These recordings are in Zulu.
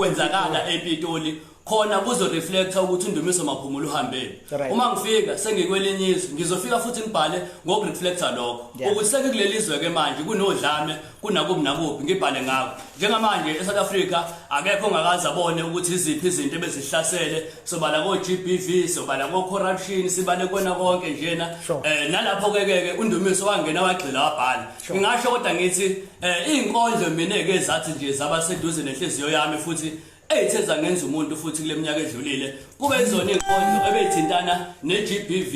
Kwenzakala ePitoli khona kuzo-reflecta ukuthi uNdumiso Maphumulo uhambeni. Uma ngifika sengikwelinye izwe, ngizofika futhi ngibhale ngokureflecta lokho ukuthi sengikuleli zwe ke manje, kunodlame, kunakuphi nakuphi, ngibhale ngakho. Njengamanje eSouth Africa akekho ongakaze abone ukuthi iziphi izinto ebezihlasele. Sobala ko-GBV, sobala ko-corruption, sibale kona konke njena. Nalapho ke ke uNdumiso wangena, wagxila, wabhala. Ngingasho kodwa ngithi iy'nkondlo mina-ke zathi nje zaba seduze nenhliziyo yami futhi eyithe zangenza umuntu futhi kule minyaka edlulile, kube izona iy'nkondlo ebey'thintana ne-GBV,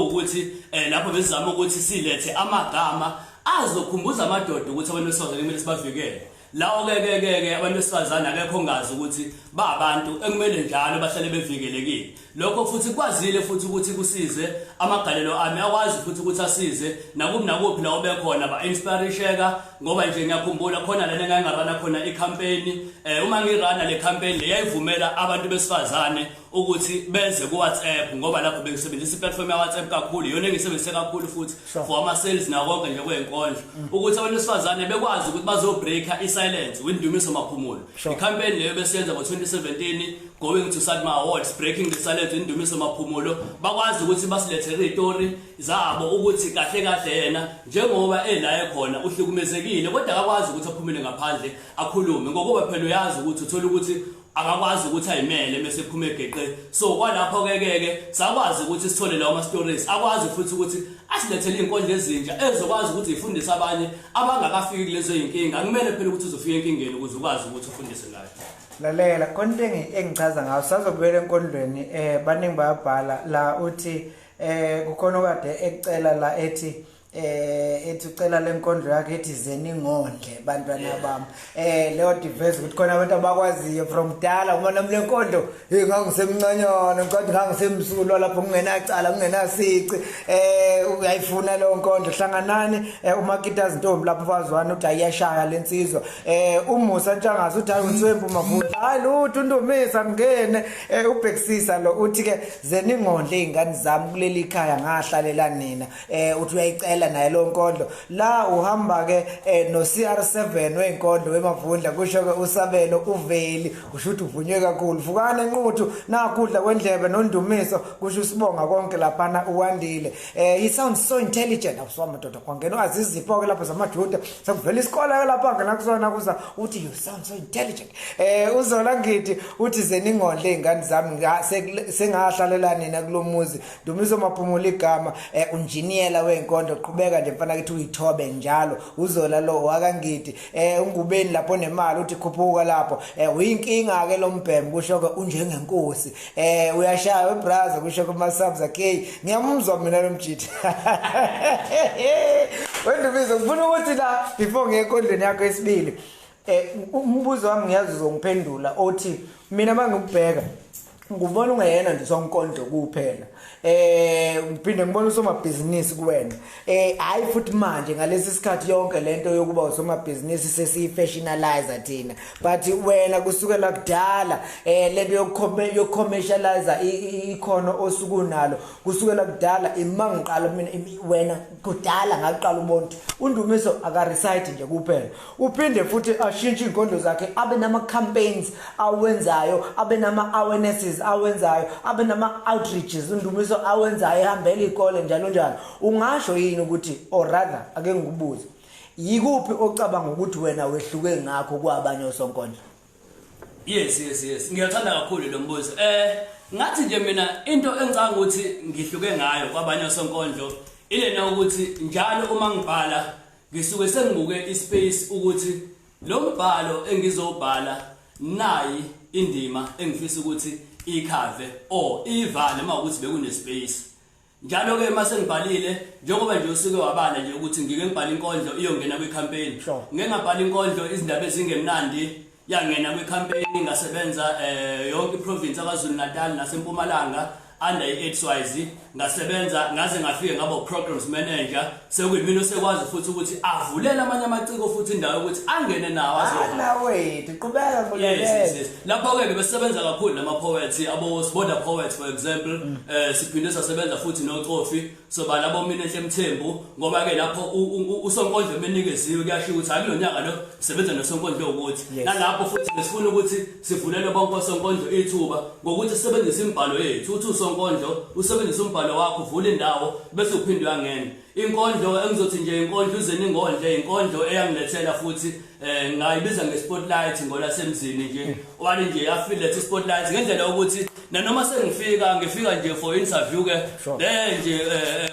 ukuthi lapho besizama ukuthi silethe amagama azokhumbuza amadoda ukuthi abantu besifazane kumele sibavikele. Lawo ke ke ke ke abantu besifazane akekho ongazi ukuthi ba abantu ekumele njalo bahlale bevikelekile. Lokho futhi kwazile futhi ukuthi kusize amagalelo ami, akwazi futhi ukuthi asize nakuphi nakuphi la obekhona ba-inspirisheka, ngoba nje ngiyakhumbula khona lana engake ngarana khona i-campaign. Uma ngirana le campaign le, yayivumela abantu besifazane ukuthi beze ku-WhatsApp, ngoba lapho bengisebenzisa i-platform ya-WhatsApp kakhulu, iyona engiyisebenzise kakhulu futhi for ama-sales nakonke nje kwey'nkondlo, ukuthi abantu besifazane bekwazi ukuthi bazo-breaka i-silence with Ndumiso Maphumulo. I-campaign leyo besiyenza ngo-2017, "Going to SATMA Awards, Breaking the Silence with Ndumiso Maphumulo." Bakwazi ukuthi basilethele iy'tori zabo ukuthi kahle kahle yena njengoba ela ekhona uhlukumezekile, kodwa akakwazi ukuthi aphumele ngaphandle akhulume, ngokuba phela uyazi ukuthi uthola ukuthi akakwazi ukuthi ayimele bese ephuma egeqe. So kwalapho ke ke ke sakwazi ukuthi sithole lawo ma stories, akwazi futhi ukuthi asilethele izinkondlo ezintsha ezokwazi ukuthi ifundise abanye abangakafiki kulezo zinkinga. Akumele phela ukuthi uzofika enkingeni ukuze ukwazi ukuthi ufundise ngayo. Lalela, khona into engichaza ngayo, sazobuyela enkondlweni. Baningi bayabhala la, uthi kukhona okade ekucela la, ethi ucela lenkondlo yakhe ethi "Zeningondle bantwana bami". Leyo diveze ukuthi khona abantu abakwaziyo from dala, uma nami lenkondlo, hey, ngangisemncanyana, ngicathi ngangisemsulwa lapho, kungenacala, kungenasici. Uyayifuna leyo nkondlo? Hlanganani umakita zintombi lapho bazwana, uthi ayiyashaya lensizwa. UMusa Ntshangazi uthi, "Hayi, unswempu Mafuta, hayi lutho, uNdumisa ngene." Ubhekisisa lo, uthi ke, "Zeningondle izingane zami kuleli khaya, ngahlalela nina." Uthi uyayicela naye lo nkondlo. La uhamba ke no CR7 wenkondlo wemavundla, kusho ke usabelo uveli, kusho ukuthi uvunywe kakhulu. Vukana enquthu, nakudla kwendlebe noNdumiso, kusho usibonga konke laphana uwandile. He sounds so intelligent. Awuswa madoda, kwangena azizipho ke lapha zamajuda, sekuvela isikole ke lapha ngena kusona kuza, uthi, "You sound so intelligent." Uzola ngithi uthi, "Zeningondle izingane zami, sengahlalela nina kulomuzi." Ndumiso Maphumulo igama, unjiniyela wenkondlo, qhubeka nje mfana kithi, uyithobe njalo. Uzola lo wakangidi. Ungubeni lapho nemali, uthi khuphuka lapho. Uyinkinga ke lo mbhemu, kusho ke unjengenkosi. Uyashaya webraza, kusho kuma subs akhe. Ngiyamuzwa mina lo mjidi weNdumiso. Ngifuna ukuthi la, before ngiye enkondlweni yakho esibili, umbuzo wami, ngiyazi uzongiphendula, othi mina mangikubheka ngubona ungeyena nje sonkondlo kuphela, ngiphinde ngibona usomabhizinisi kuwena. Hayi futhi manje ngalesi sikhathi yonke lento yokuba usomabhizinisi sesiyifashionalize thina, but wena kusukela kudala lento yokucommercialize ikhono osukunalo kusukela kudala. Ima ngiqala mina wena kudala ngaqala ubona ukuthi uNdumiso akarecite nje kuphela, uphinde futhi ashintshe izinkondlo zakhe, abe nama campaigns awenzayo, abe nama awarenesses awenzayo, abe nama outreaches uNdumiso awenzayo, ehambela izikole, njalo njalo. Ungasho yini ukuthi, or rather ake ngikubuze, yikuphi ocabanga ukuthi wena wehluke ngakho kwabanye osonkondlo? Yes, ngiyathanda kakhulu lo mbuzo. Ngathi nje mina into engicabanga ukuthi ngihluke ngayo kwabanye osonkondlo ilena ukuthi njalo uma ngibhala ngisuke sengibuke ispace, ukuthi lo mbhalo engizobhala nayi indima engifisa ukuthi ikhave or ivale uma ukuthi bekune space. Njalo ke mase ngibhalile, njengoba nje usuke wabala nje ukuthi ngike ngibhala inkondlo iyongena kwi-campaign, ngike ngabhala inkondlo "Izindaba Ezingemnandi", yangena kwi-campaign, ngasebenza yonke iprovince yaKwaZulu Natal naseMpumalanga under i-AIDS Wise. Ngasebenza ngaze ngafike ngaba programs manager. Sekuyimina osekwazi futhi ukuthi avulele amanye amaciko futhi indawo yokuthi angene nawo azoba. Ala wethu qhubeka ngolele. Yes. Lapho ke besebenza kakhulu nama poets abo Sibonda poets for example siphinde sasebenza futhi noCofi soba labo mina enhle Mthembu ngoba ke lapho usonkondlo emenikeziwe kuyasho ukuthi hayi kulonyaka lo sebenza nosonkondlo ukuthi nalapho futhi besifuna ukuthi sivulele bonke osonkondlo ithuba ngokuthi sisebenzise imibhalo yethu uthi usonkondlo usebenzise umbhalo wakho uvule indawo bese uphinde uyangena inkondlo engizothi nje inkondlo uzeningondle inkondlo eyangilethela futhi eh ngayibiza nge-spotlight ngolasemzini nje wani nje yafiletha i-spotlight ngendlela yokuthi nanoma sengifika ngifika nje for interview ke there nje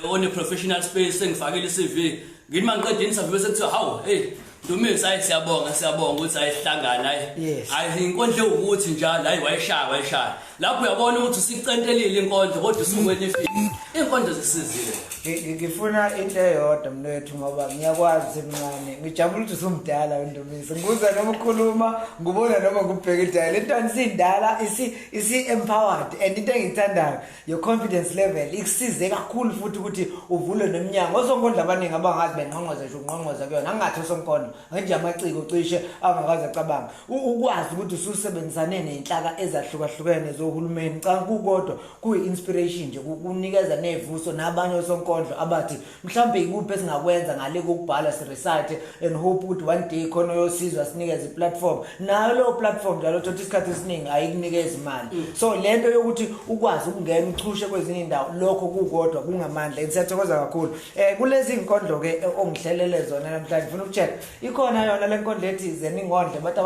on a professional space sengifakile i-CV ngithi mangiqeda interview bese kuthiwa hawu hey Ndumiso hayi siyabonga siyabonga ukuthi ayihlangana hayi hayi inkondlo ukuthi njalo hayi wayishaya wayishaya lapho uyabona ukuthi usicentelile inkondlo kodwa usukwena ifika inkondlo zisizile. Ngifuna into eyodwa mnwethu ngoba ngiyakwazi semncane ngijabula ukuthi usumdala uNdumiso ngikuzwa noma ukhuluma ngubona noma ngubheka idala le ntwana isindala isi isi empowered and into engiyithandayo your confidence level ikusize kakhulu futhi ukuthi uvule neminyango osonkondlo abaningi abangazi benqonqoza nje ukunqonqoza kuyona angathi osonkondlo nje amaciko cishe angakaze acabanga ukwazi ukuthi ususebenzisane nezinhlaka ezahlukahlukene zohulumeni cha kukodwa kuyi-inspiration nje kunikeza nevuso nabanye osonkondlo abathi mhlawumbe ikuphi esingakwenza ngale kokubhala sirecite and hope ukuthi one day khona oyosizwa sinikeze i-platform nayo leyo platform njalo uthola isikhathi esiningi ayikunikeza imali so lento yokuthi ukwazi ukungena uchushe kwezinye indawo lokho kukodwa kungamandla. Siyathokoza kakhulu kulezi inkondlo ke ongihlelele zona namhlanje ngifuna ukucheck ikhona yona le nkondlo ethi zeningondle bathi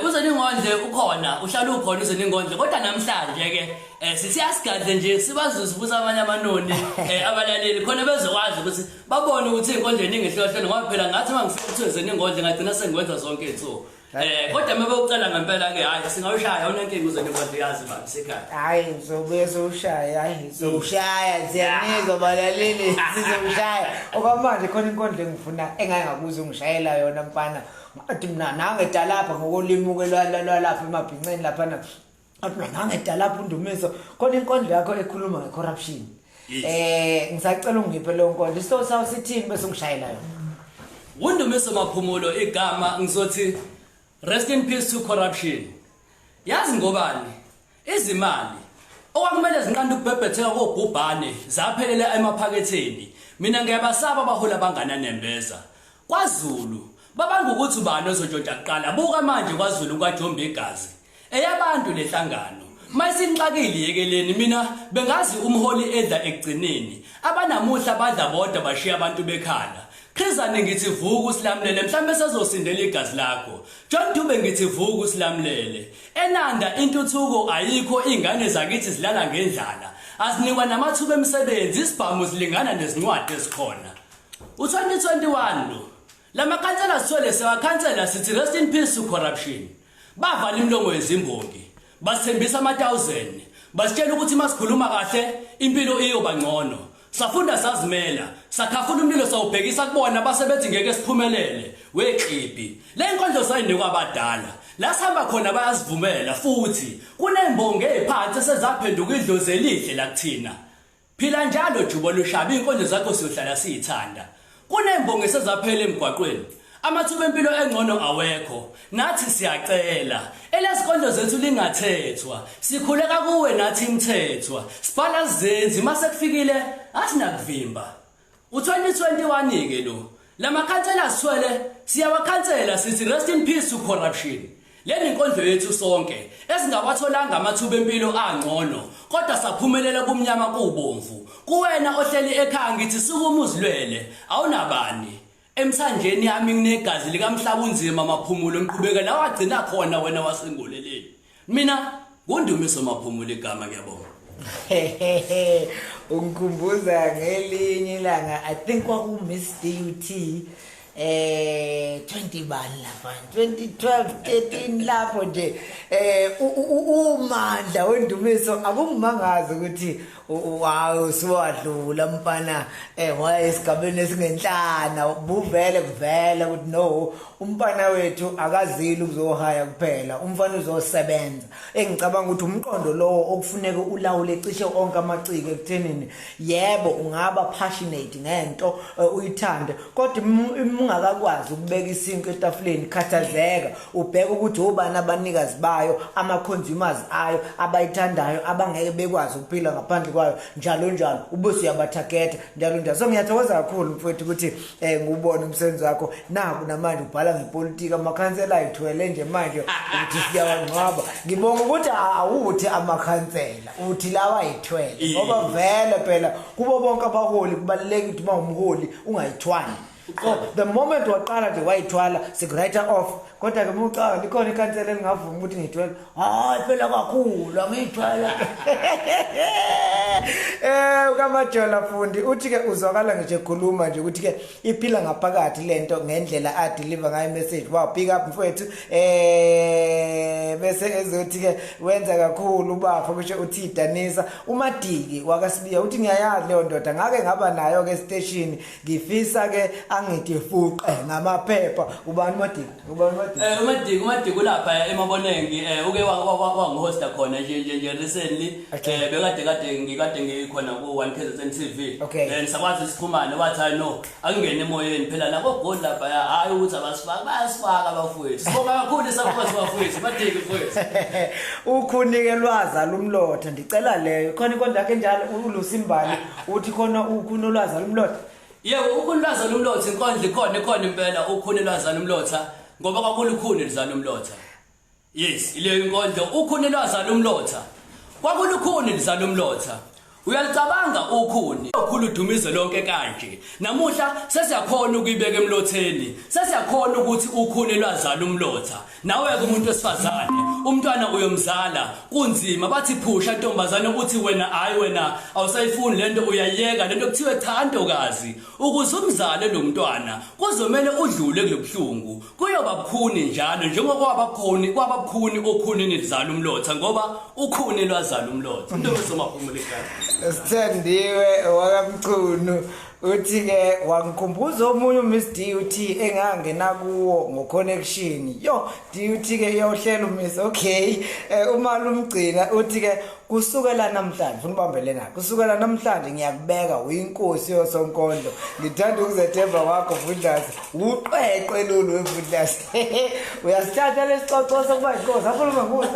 Uzeningondle ukhona uhlala ukhona uzeningondle kodwa namhlanje ke sithi asigadle nje sibazuze futhi abanye amanoni abalaleli khona bezokwazi ukuthi babone ukuthi inkondlo eningi ehlohlelo ngoba phela ngathi mangifika ukuthi uzeningondle ngagcina sengikwenza zonke izinsuku kodwa uma bewucela ngempela ke hayi singawushaya unenkinga uzeningondle yazi baba sekhaya hayi uzobuye sowushaya hayi sowushaya siyanizwa balaleli sizowushaya okwamanje khona inkondlo engifuna engake ngakuza ungishayela yona mfana athi mina nangedalapha ngokolimi ke lwalapha emabhinceni laphana athi mina nangedalapha uNdumiso khona inkondlo yakho ekhuluma ngecorruption ngisacela ungiphe leyo nkondlo isihloko sawo sithini bese ungishayela yona. UNdumiso Maphumulo igama ngizothi rest in peace to corruption. Yazi ngobani izimali okwakumele zinqande ukubhebhetheka kobhubhane zaphelela emaphaketheni. Mina ngiyabasaba abahola abangananembeza KwaZulu babanga ukuthi ubani ozontshontsha kuqala. Buka manje KwaZulu kwaJombe igazi eyabantu lehlangano mayisinxakile yekeleni. Mina bengazi umholi edla ekugcineni abanamuhla badla bodwa bashiya abantu bekhala. Khrizani ngithi vuka usilamulele mhlawumbe sezosindela igazi lakho. John Dube ngithi vuka usilamulele. Enanda intuthuko ayikho ingane zakithi zilala ngendlala azinikwa namathuba emisebenzi isibhamu zilingana nezincwadi ezikhona. U2021 lo lamakhansela sithwele sewakhansela sithi rest in peace to corruption. Bavala imilongo yezimbongi basithembisa ama-1000 basitshela ukuthi masikhuluma kahle impilo iyoba ngcono. Safunda sazimela sakhafula umlilo sawubhekisa kubona basebethi ngeke siphumelele wexibi. Le nkondlo sayinikwa abadala la sihamba khona bayasivumela futhi kunembongo eziphansi sezaphenduka idlozi elihle la kuthina. Phila njalo Jubo lushaba inkondlo zakho siyohlala siyithanda. Kunembongo esezaphela emgwaqweni amathuba empilo engcono awekho nathi siyacela elesikondlo zethu lingathethwa sikhuleka kuwe nathi imthethwa sibhala zenzi mase kufikile asinakuvimba. U2021 ke lo lamakhansela sithwele siyawakhansela sithi rest in peace to corruption. Leni inkondlo yethu sonke esingawatholanga amathuba empilo angcono kodwa saphumelela kumnyama kubomvu. Kuwena ohleli ekhaya ngithi sukuma uzilwele awunabani. Emthanjeni yami nginegazi likamhlaba unzima Maphumulo ngiqhubeka la wagcina khona wena wasengoleleni. Mina nguNdumiso Maphumulo igama ngiyabonga. Ungikhumbuza ngelinye ilanga I think kwaku Miss DUT. 20 bani lapha, 2012 13 lapho nje, umandla wendumiso akungimangazi ukuthi wow, siwadlula mfana, waya esigabeni esingenhlana, buvele kuvela ukuthi no, umfana wethu akazili ukuzohaya kuphela, umfana uzosebenza. Engicabanga ukuthi umqondo lowo okufuneka ulawule cishe onke amaciko ekuthenini, yebo, ungaba passionate ngento, uyithande, kodwa ungakakwazi ukubeka isinkwa etafuleni, khathazeka, ubheke ukuthi obani abanikazi bayo, ama consumers ayo abayithandayo, abangeke bekwazi ukuphila ngaphandle kwayo, njalo njalo, ubese uyabatargeta, njalo njalo. So ngiyathokoza kakhulu, mfowethu, ukuthi ngubone umsebenzi wakho. Naku namanje ubhala ngepolitiki, amakhansela ayithwele nje manje, uthi siyawangcwaba. Ngibonga ukuthi awuthi amakhansela, uthi lawa ayithwele, ngoba vele phela kubo bonke abaholi kubalulekile ukuthi uma umholi ungayithwali. So the moment waqala nje wayithwala, siku-write off. Kodwa ke mucanga likhona ikhansela elingavuma ukuthi ngithwele, hayi phela kakhulu angiyithwala. Ukamajola fundi uthi ke uzwakala nje ekhuluma nje ukuthi ke iphila ngaphakathi lento, ngendlela a-deliver ngayo message. Wow, pick up, mfowethu. Bese ezothi ke wenza kakhulu ubafo, kusho uthi Danisa uMadiki wakaSibiya, uthi ngiyayazi leyo ndoda, ngake ngaba nayo ke station, ngifisa ke angithi fuqe ngamaphepha. Ubani uMadiki? Ubani uMadiki? uMadiki ulapha eMabonengi, uke wangihosta khona nje recently. Bekade kade ngikade ngikhona ku 1 KZN TV. Then sakwazi sixhumane, wathi hayi no, akungene emoyeni phela la koGoli lapha, hayi ukuthi abasifaka, bayasifaka abafowethu. Sibonga kakhulu support, bafowethu, Madiki mfowethu. Ukhunike lwazala umlotha, ndicela leyo, khona inkondlo yakhe njalo. ULusimbali uthi khona ukhuni olwazala umlotha. Yebo, ukhuni lwazala umlotha, inkondlo ikhona, ikhona impela, ukhuni lwazala umlotha ngoba kwakulukhuni luzala umlotha. Yes, ileyo inkondlo, ukhuni lwazala umlotha. Kwakulukhuni luzala umlotha. Uyalicabanga ukhuni okhulu udumize lonke kanje. Namuhla sesiyakhona ukuyibeka emlotheni. Sesiyakhona ukuthi ukhuni lwazala umlotha. Nawe ke umuntu wesifazane, umntwana uyomzala, kunzima, bathi phusha ntombazane, uthi wena hayi, wena awusayifuni lento, uyayeka lento, kuthiwe cha ntokazi, ukuze umzale lo mntwana kuzomele udlule kulobuhlungu, kuyoba bukhuni njalo njengoba bukhuni, kwaba bukhuni okhunini lizala umlotha ngoba ukhuni lwazala umlotha. Into Maphumulo ekhaya. Sithandiwe wakaMchunu uthi ke wangikhumbuza omunye uMiss D, uthi engangena kuwo ngo-connection. Yo D, uthi ke iyohlela uMiss. Okay, uma lumgcina uthi ke kusukela namhlanje ufuna ubambele na, kusukela namhlanje ngiyakubeka uyinkosi yosonkondlo, ngithanda ukuzethemba kwakho Vundlas, uqweqwe lolu weVundlas, uyasithatha lesicoco sokuba inkosi, akhuluma nguwe.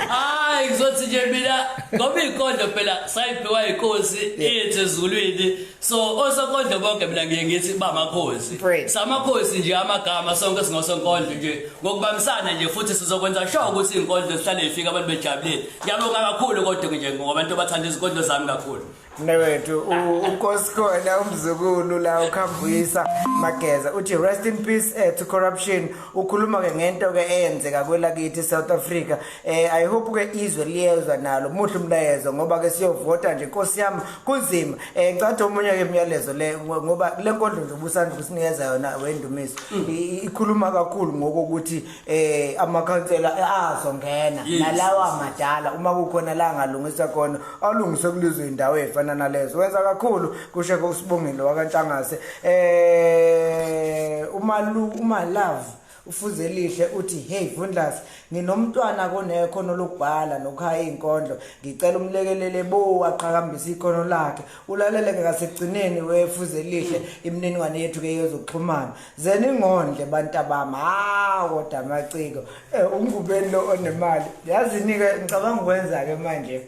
Hayi, ngizothi nje mina ngoba inkondlo phela sayiphiwa inkosi yethu ezulwini, so osonkondlo bonke mina ngiye ngithi bamakhosi. Samakhosi nje amagama, sonke singosonkondlo nje ngokubambisana nje, futhi sizokwenza sure ukuthi inkondlo zihlale zifika abantu bejabulile. Ngiyabonga kakhulu kodwa nje ngoba abantu bathanda izinkondlo zami kakhulu. Mnewethu, unkosi khona umzukulu la ukhambuyisa Mageza uthi rest in peace to corruption. Ukhuluma ke ngento ke eyenzeka kwelakithi South Africa. I hope ke izwe liyezwa nalo muhle umlayezo, ngoba ke siyovota nje, Nkosi yami, kunzima. Ngicatha omunye ke umyalezo le, ngoba le nkondlo nje ubusanda kusinikeza yona wendumiso ikhuluma kakhulu ngokuthi amakhansela azongena nalawa madala, uma kukhona la angalungisa khona, alungise kulezo indawo ezifana nalezo. Wenza kakhulu, kusho ke uSibongile wakaNtshangase. Umalu uma love ufuze lihle uthi hey Vundlas, nginomntwana konekhono lokubhala nokuhaya izinkondlo, ngicela umlekelele bo aqhakambisa ikhono lakhe. Ulalele ke ngasekugcineni wefuze lihle imininingwane yethu ke yezokuxhumana zeningondle bantabami. Ha, kodwa amaciko, ungubeni lo onemali yazini ke? Ngicabanga ukwenza ke manje,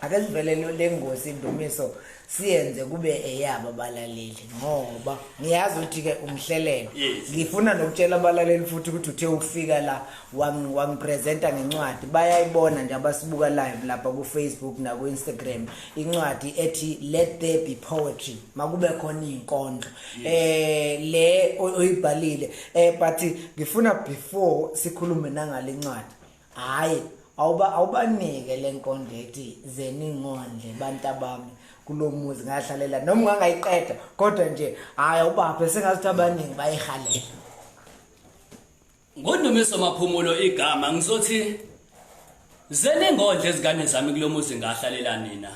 ake sivele le ngosi indumiso siyenze kube eyabo abalaleli, ngoba ngiyazi ukuthi ke ungihlelele. Ngifuna nokutshela abalaleli futhi ukuthi uthe ukufika la wangipresenta ngencwadi, bayayibona nje abasibuka live lapha ku Facebook na ku Instagram, incwadi ethi Let There Be Poetry, makube khona izinkondlo, le oyibhalile. But ngifuna before sikhulume nangale ncwadi, hayi. Awubanike lenkondlo ethi zeningondle bantabami kulomuzi ngahlalela, noma ungangayiqeda kodwa nje hayi awubaphe, sengathi abaningi bayihalela. NguNdumiso Maphumulo igama, ngizothi zeningondle ezingane zami kulomuzi ngahlalela nina.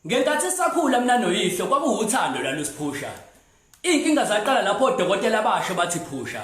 Ngenkathi sakhula mina noyihlo kwakuwuthando lalusiphusha. Inkinga zaqala lapho odokotela basho bathi phusha.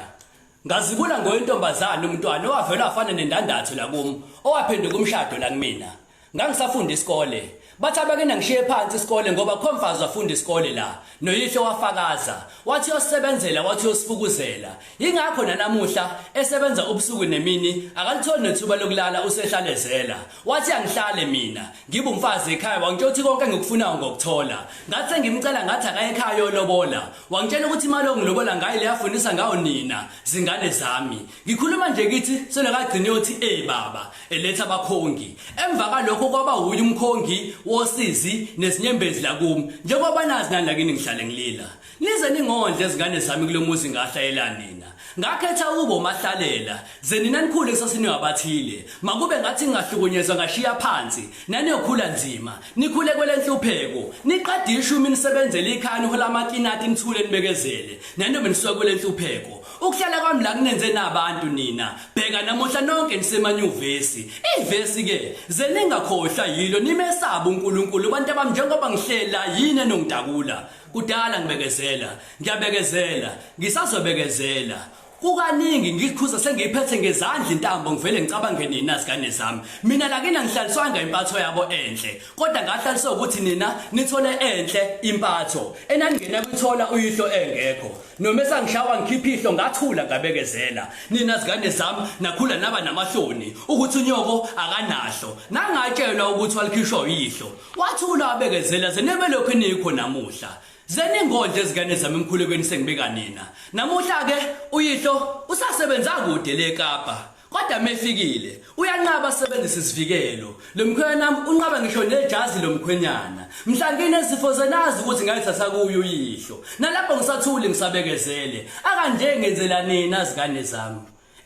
Ngazibula ngoyintombazana umntwana owavela afana nendandatho la kum, owaphenduka umshado la kumina. Ngangisafunda isikole. Bathi abakena ngishiye phansi isikole ngoba khomfazi wafunda isikole la. Noyihlo wafakaza. Wathi uyosebenzela, wathi uyosifukuzela. Yingakho nanamuhla esebenza ubusuku nemini, akalitholi nethuba lokulala usehlalezela. Wathi angihlale mina, ngibe umfazi ekhaya, wangitshela ukuthi konke engikufunayo ngokuthola. Ngathi sengimcela ngathi akaye ekhaya yolobola. Wangitshela ukuthi imali ongilobola ngayo leyafundisa ngayo nina, zingane zami. Ngikhuluma nje kithi selokagcina yothi eh baba, eletha abakhongi. Emva kalokho kwaba wuye umkhongi wosizi nezinyembezi la kum. Njengoba nazi nani lakini ngihlale ngilila. Nize ningondle izingane zami kulomuzi ngahlayela nina. Ngakhetha ukuba umahlalela, ze nina nikhule kusasini wabathile. Makube ngathi ngingahlukunyezwa ngashiya phansi, naniyokhula nzima. Nikhule kwelenhlupheko, niqede ishumi nisebenzele ikhaya nihola amakinati nithule nibekezele. Nanobe nisuka kwelenhlupheko. Ukuhlala kwami la kunenze nabantu nina. Bheka namuhla nonke nisemanyuvesi. Ivesi ke ze ningakhohlwa yilo nimesaba uNkulunkulu abantu abami njengoba ngihlela yini enongidakula. Kudala ngibekezela, ngiyabekezela, ngisazobekezela. Kukaningi ngikhuza sengiyiphethe ngezandla intambo ngivele ngicabange nina zingane zami. Mina lakini angihlaliswanga impatho yabo enhle, kodwa ngahlaliswa ukuthi nina nithole enhle impatho. Enaningena kuyithola uyihlo engekho. Noma esangishawa ngikhipha ihlo ngathula ngabekezela. Nina zingane zami nakhula naba namahloni ukuthi unyoko akanahlo. Nangatshelwa ukuthi walikhishwa uyihlo. Wathula wabekezela ze nebe lokhu nikho namuhla. Zeningondle ezingane zami emkhulekweni sengibeka nina. Namuhla ke uyihlo usasebenza kude le Kapa. Kodwa mefikile uyanqaba asebenzise isivikelo. Lo mkhwenyana unqaba ngisho nejazi lomkhwenyana. Mhla nginezifo zenazi ukuthi ngayithatha kuyo uyihlo. Nalapho ngisathuli ngisabekezele. Akanje ngenzela nina zingane zami.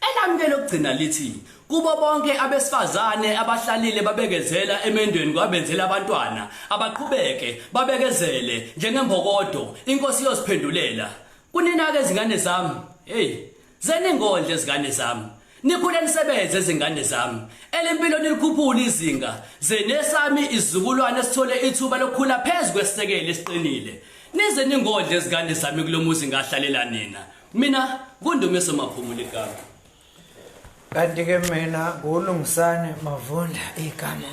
Elami ke lokugcina lithi kubo bonke abesifazane abahlalile babekezela emendweni kwabenzela abantwana abaqhubeke babekezele njengembokodo inkosi iyosiphendulela kunina ke izingane zami. Hey, zeningondle izingane zami, nikhule nisebenze izingane zami, elempilo nilikhuphule izinga zenesami izizukulwane esithole ithuba lokukhula phezu kwesisekelo esiqinile. Nize ningondle izingane zami kulomuzi ngahlalela nina. Mina nguNdumiso Maphumulo igama. Kanti ke mina nguLungisane Mavunda igama.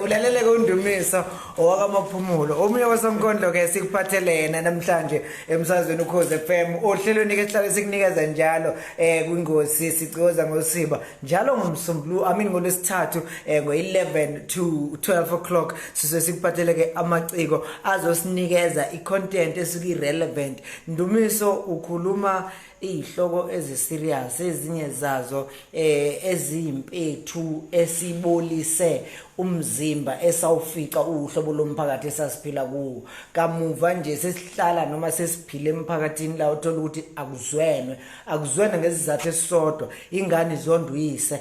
Ulalele ke uNdumiso owakaMaphumulo. Omunye wasonkondlo ke sikuphathele yena namhlanje emsazweni Ukhozi FM. Ohlelweni ke sihlale sikunikeza njalo kwingosi sicikoza ngosiba njalo ngomsombuluko, I mean ngolwesithathu ngo-11 to 12 o'clock size sikuphathele ke amaciko azosinikeza i-content esuke relevant. Ndumiso ukhuluma izihloko eziserious, ezinye zazo eziyimpethu esibolise umzimba esawufica uhlobo lomphakathi esasiphila kuwo. Kamuva nje sesihlala noma sesiphile emphakathini la uthola ukuthi akuzwenwe ngesizathu esisodwa, ingane izonda uyise,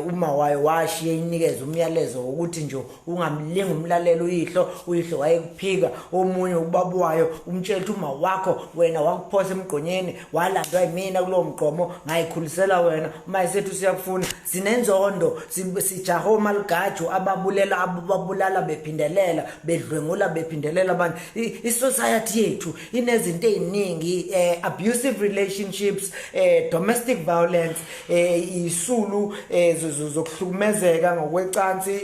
uma wayo washiye inikeza umyalezo wokuthi nje ungamlingi umlalelo uyihlo, uyihlo wayekuphika, omunye ubaba wayo umtshela ukuthi uma wakho wena wakuphosa emgqonyeni walandwa yimina kulowo mgqomo ngayikhulisela wena, uma esethi usiyakufuna. Sinenzondo, sijaha omaligaju ababulela ababulala bephindelela, bedlwengula bephindelela abantu. I-society yethu inezinto eziningi, abusive relationships, domestic violence, isulu zokuhlukumezeka ngokwecansi,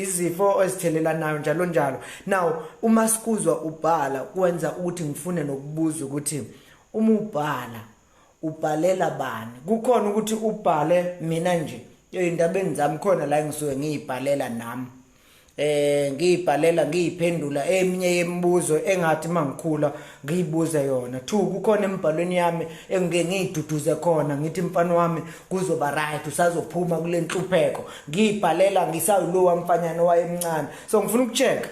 izifo ezithelelanayo njalo njalo. Now uma sikuzwa ubhala kwenza ukuthi ngifune nokubuza ukuthi uma ubhala ubhalela bani? Kukhona ukuthi ubhale mina nje ey'ndabeni zami khona la engisuke ngiyibhalela nami, ngiyibhalela ngiyiphendula eminye yemibuzo engathi mangikhula ngiyibuze yona. Two, kukhona emibhalweni yami engike ngiyiduduze khona ngithi mfana wami kuzoba right, usazophuma kule nhlupheko, ngiyibhalela ngisawulowa mfanyana owayemncane. So ngifuna ukucheck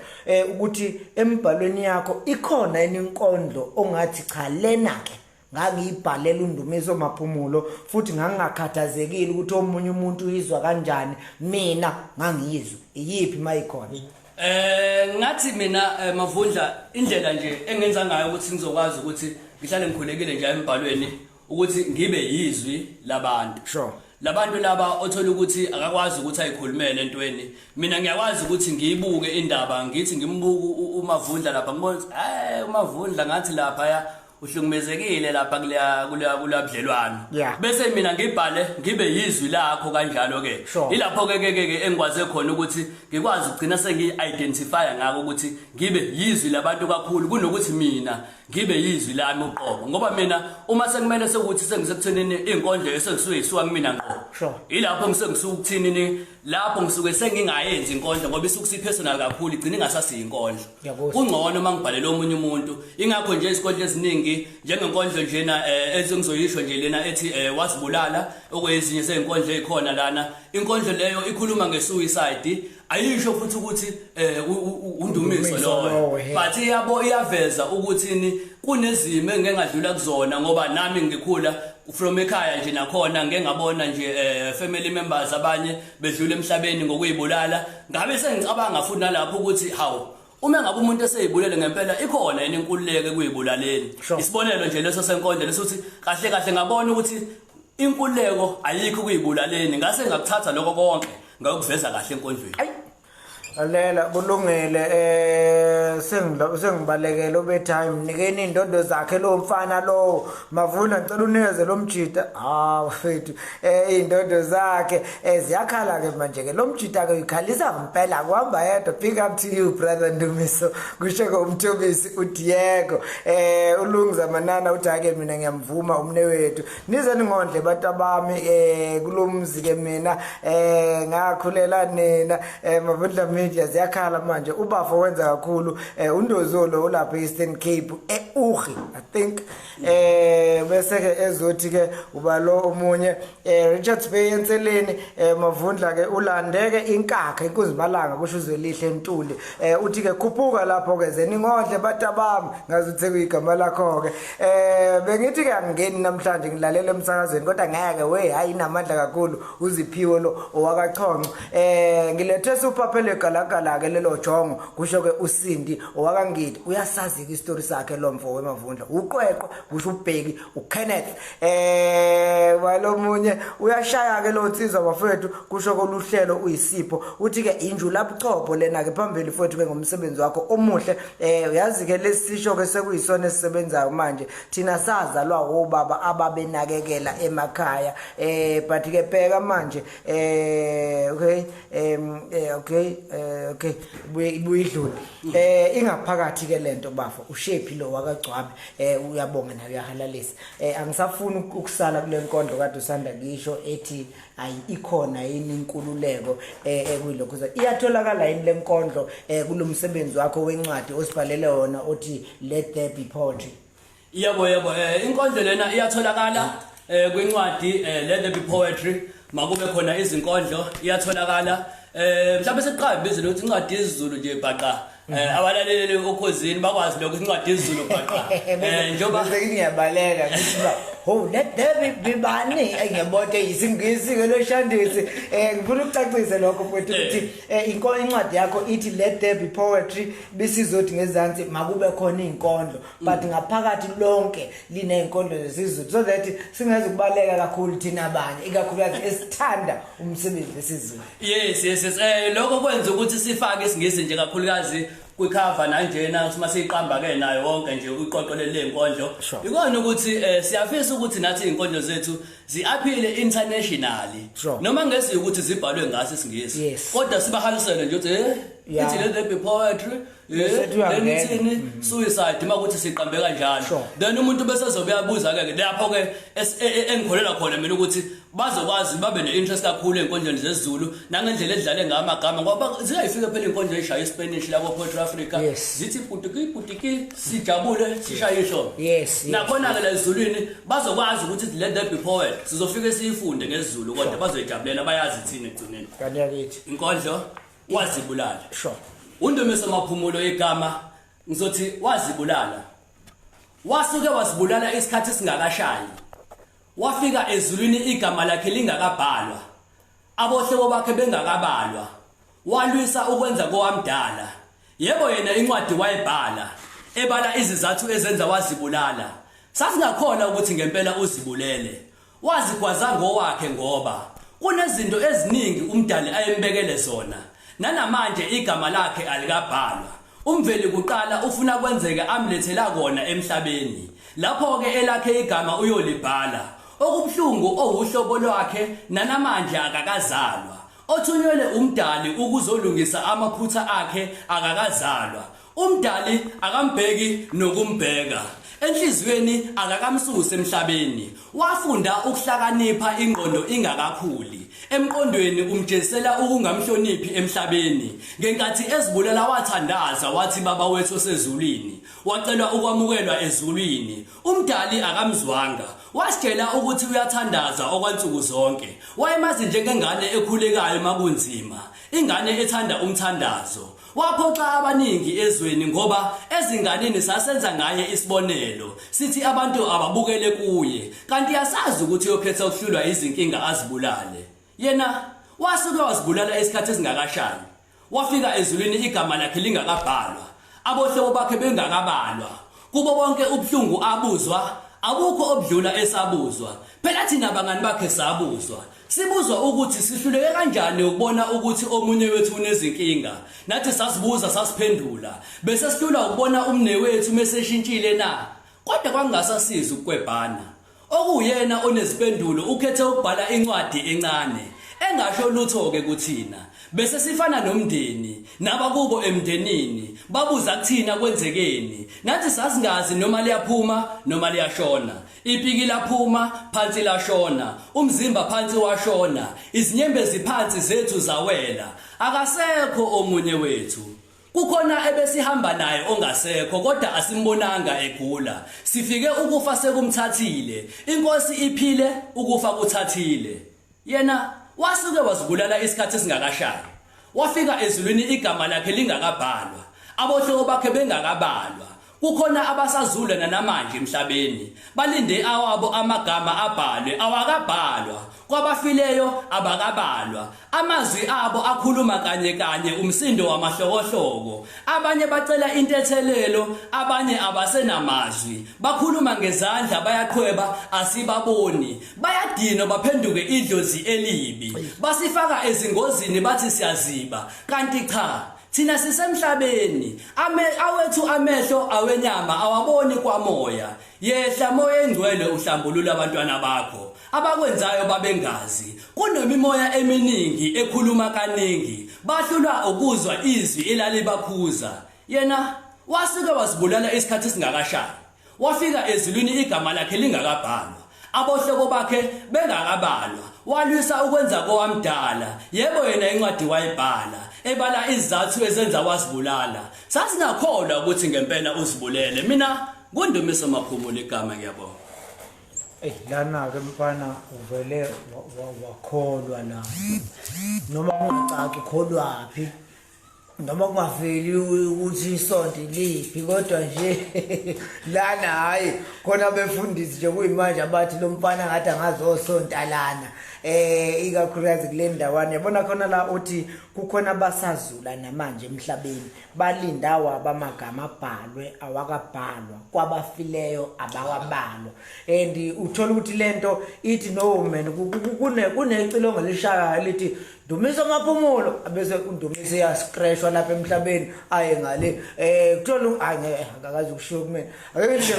ukuthi emibhalweni yakho ikhona yini inkondlo ongathi cha lena ke Ngangiyibhalela uNdumiso Maphumulo futhi ngangingakhathazekile ukuthi omunye umuntu uyizwa kanjani, mina ngangiyizwa. Iyiphi mayikhona? Ngathi mina Mavundla, indlela nje engenza ngayo ukuthi ngizokwazi ukuthi ngihlale ngikhulekile nje embhalweni, ukuthi ngibe yizwi labantu. Labantu laba othola ukuthi akakwazi ukuthi ayikhulumele entweni, mina ngiyakwazi ukuthi ngiyibuke indaba, ngithi ngimbuka uMavundla lapha, ngibona ukuthi uMavundla ngathi lapha ya uhlukumezekile lapha kuleya budlelwano, bese mina ngibhale ngibe yizwi lakho kanjalo ke. Ilapho ke engikwaze khona ukuthi ngikwazi ukugcina sengiyi-identify ngako ukuthi ngibe yizwi labantu kakhulu kunokuthi mina ngibe yizwi lami uqobo, ngoba mina uma sekumele sekuthi sengisekuthenini inkondlo esengisuke isuka kumina ngqo, ilapho ngisengisuka ukuthini, lapho ngisuke sengingayenzi inkondlo ngoba isuke isipersonal kakhulu, igcina ingasasiyinkondlo. Kungcono uma ngibhalela omunye umuntu. Ingakho nje izinkondlo eziningi, njengenkondlo njena ezingizoyisho nje lena ethi wazibulala, okuyezinye zezinkondlo ezikhona lana, inkondlo leyo ikhuluma ngesuicide, ayisho futhi ukuthi uNdumiso loyo, but iyabo iyaveza ukuthi ni kunezimo engeke ngadlula kuzona, ngoba nami ngikhula from ekhaya nje nakhona ngeke ngabona nje family members abanye bedlula emhlabeni ngokuyibulala. Ngabe sengicabanga futhi nalapho ukuthi hawu, uma ngabe umuntu eseyibulele ngempela, ikhona yini inkululeko ekuyibulaleni? Isibonelo nje leso senkondlo lesuthi kahle kahle ngabona ukuthi inkululeko ayikho kuyibulaleni, ngase ngakuthatha lokho konke ngakuveza kahle enkondlweni. Ayi, lalela, kulungile, sengibalekele ubetime, nikeni indondo zakhe lo mfana lo Mavuna, ngicela unikeze lo mjita. Ha mfethu, indondo zakhe ziyakhala ke manje ke, lo mjita ke uyikhalisa ngempela, kuhamba yedwa. Big up to you, brother Ndumiso, kusho ke umthobisi uDiego. Ulungiza manana uthi ake mina ngiyamvuma umne wethu, nize ningondle bantu abami kulomzi ke, mina ngakhulela nina. Mavundla Media ziyakhala manje, ubafo wenza kakhulu. Undozolo ulapha Eastern Cape, eUgi I think. Bese ke ezothi ke uba lo omunye, Richards Bay enseleni. Mavundla ke ulandeke inkakha inkunzi malanga, kusho uZwelihle Ntuli. Uthi ke khuphuka lapho ke zeningondle batabami, ngazi uthe kuyigama lakho ke. Bengithi ke angingeni namhlanje ngilalela emsakazweni, kodwa ngeke we, hayi, inamandla kakhulu uziphiwe lo owakachonco. Ngilethe suphaphele galagala ke lelo jongo, kusho ke uSindi owakangidi, uyasazi ke istory sakhe lo mfo weMavundla, uqweqwe, kusho ubheki uKenneth. Walomunye uyashaya ke lo nsizwa bafethu, kusho koluhlelo uyisipho, uthi ke injula buchopho lena ke, phambili mfowethu ke ngomsebenzi wakho omuhle. Uyazi ke lesisho ke sekuyisona esisebenzayo manje, thina sazalwa obaba ababenakekela emakhaya, but ke bheka manje. Okay, okay, okay, ibuye ibuye idlule ingaphakathi ke lento. Bafo ushephi lo wakagcwabe, uyabonga naye, uyahalalisa. Angisafuni ukusala kule nkondlo kade usanda kisho ethi ayi ikhona yini inkululeko ekuyilokhu, iyatholakala yini le nkondlo kulomsebenzi wakho wencwadi osibhalele wona othi Let There Be Poetry? Yebo, inkondlo lena iyatholakala kwincwadi Let There Be Poetry, makube khona izinkondlo, iyatholakala. Mhlawumbe siqala bizile ukuthi incwadi yesiZulu nje bhaqa, abalaleli okhozini bakwazi lokho, incwadi yesiZulu bhaqa njengoba Bese ngiyabaleka ngithi ba ho, let there be bani, ngiyabona isingisi ke lo shandisi. Ngifuna ukucacisa lokho mfowethu ukuthi incwadi yakho ithi Let There Be Poetry, bisizothi ngezansi makube khona izinkondlo, but ngaphakathi lonke linezinkondlo zesiZulu, so that singeze kubaleka kakhulu thina abanye, ikakhulukazi esithanda umsebenzi wesiZulu. Yes, lokho kwenza ukuthi sifake isingisi nje kakhulukazi kwicover nanjena uma siyiqamba ke nayo wonke nje uqoqo lenkondlo. Ikona ukuthi siyafisa ukuthi nathi izinkondlo zethu zi-appeal internationally, noma ngesi ukuthi zibhalwe ngaso isingisi, kodwa sibahalisele nje ukuthi ithi let there be poetry. Bese then uyangena. ithini suicide makuthi siqambe kanjalo. Then umuntu bese ezobe uyabuza ke lapho ke engikholela khona mina ukuthi bazokwazi babe ne-interest kakhulu ey'nkondlweni zesiZulu nangendlela edlale ngayo amagama, ngoba ziyayifika phela iy'nkondlo ey'shaya iSpanish labo Poetry Africa, zithi putiki putiki, sijabule sishaye ihlombe. Nakhona-ke la esiZulwini bazokwazi ukuthi let there be poet, sizofike siyifunde ngesiZulu, kodwa bazoyijabulela, bayazi thina ekugcineni. Kanti yakithi. Inkondlo wazibulala. UNdumiso Maphumulo igama, ngizothi wazibulala. Wasuke wazibulala isikhathi singakashayi. Wafika ezulwini igama lakhe lingakabhalwa. Abohlobo bakhe bengakabalwa. Walwisa ukwenza kowamdala. Yebo yena incwadi wayebhala, ebala izizathu ezenza wazibulala. Sasingakholwa ukuthi ngempela uzibulele. Wazigwaza ngowakhe ngoba kunezinto eziningi uMdali ayembekele zona. Nanamanje igama lakhe alikabhalwa. Umveli kuqala ufuna kwenzeke amlethela kona emhlabeni. Lapho-ke elakhe igama uyolibhala. Okubuhlungu owuhlobo lwakhe nanamanje akakazalwa. Othunyelwe uMdali ukuzolungisa amaphutha akhe akakazalwa. UMdali akambheki nokumbheka. Enhliziyweni akakamsusi emhlabeni. Wafunda ukuhlakanipha ingqondo ingakakhuli. Emqondweni umjezisela ukungamhloniphi emhlabeni. Ngenkathi ezibulala wathandaza wathi Baba wethu osezulwini. Wacelwa ukwamukelwa ezulwini. UMdali akamzwanga. Wasitshela ukuthi uyathandaza okwansuku zonke. Wayemazi njengengane ekhulekayo makunzima. Ingane ethanda umthandazo. Waphoxa abaningi ezweni ngoba ezinganeni sasenza ngaye isibonelo. Sithi abantu ababukele kuye. Kanti asazi ukuthi uyokhetha ukuhlulwa izinkinga azibulale. Yena wasuke wazibulala isikhathi esingakashayi. Wafika ezulwini igama lakhe lingakabhalwa, abohlobo bakhe bengakabalwa. Kubo bonke ubuhlungu abuzwa, abukho obudlula esabuzwa. Phela thina bangani bakhe sabuzwa. Sibuzwa ukuthi sihluleke kanjani ukubona ukuthi omunye wethu unezinkinga. Nathi sasibuza sasiphendula. Bese sihlulwa ukubona umnewethu meseshintshile na? Kodwa kwakungasasizi ukukwebhana. Okuwuyena onezimpendulo ukhethe ukubhala incwadi encane engasho lutho-ke kuthina. Bese sifana nomndeni, nabakubo emndenini babuza kuthina kwenzekeni. Nathi sasingazi noma liyaphuma noma liyashona. Ipiki laphuma, phansi lashona, umzimba phansi washona, izinyembezi phansi zethu zawela. Akasekho omunye wethu. Kukhona ebesihamba naye ongasekho kodwa asimbonanga egula. Sifike ukufa sekumthathile. Inkosi iphile ukufa kuthathile. Yena wasuke wazibulala isikhathi esingakashayi. Wafika ezulwini igama lakhe lingakabhalwa. Abohlobo bakhe bengakabalwa. Kukhona abasazula nanamanje emhlabeni. Balinde awabo amagama abhalwe awakabhalwa. Kwabafileyo abakabalwa. Amazwi abo akhuluma kanye kanye umsindo wamahlokohloko. Abanye bacela intethelelo, abanye abasenamazwi. Bakhuluma ngezandla bayaqhweba asibaboni. Bayadinwa baphenduke idlozi elibi. Basifaka ezingozini bathi siyaziba. Kanti cha, Thina sisemhlabeni, ame awethu amehlo awenyama awaboni kwamoya. Yehla moya engcwele uhlambulula abantwana bakho. Abakwenzayo babengazi. Kunemimoya eminingi ekhuluma kaningi. Bahlulwa ukuzwa izwi elalibakhuza. Yena wasuke wazibulala isikhathi esingakashayi. Wafika ezulwini igama lakhe lingakabhalwa. Abohlobo bakhe bengakabalwa. Walwisa ukwenza kowamdala. Yebo yena incwadi wayibhala. Ebala izizathu ezenza wazibulala. Sasingakholwa ukuthi ngempela uzibulele. Mina nguNdumiso Maphumulo igama ngiyabonga. Ey lana ke mfana uvele wakholwa la. Noma kungacaci ukholwaphi. Noma kungaveli ukuthi isonto liphi kodwa nje lana hayi khona befundisi nje kuyimanje abathi lo mfana ngathi angazosonta lana ikakhulukazi kule ndawana yabona khona la uthi kukhona abasazula namanje emhlabeni balinda wabo amagama abhalwe awakabhalwa kwabafileyo abakabalwa and uthola ukuthi lento ithi no man kunecilongo lishayayo lithi Dumiso Maphumulo abese uDumiso uyascrashwa lapha emhlabeni aye ngale kuthola hayi ngeke akakazi ukushiwo kumina ake nje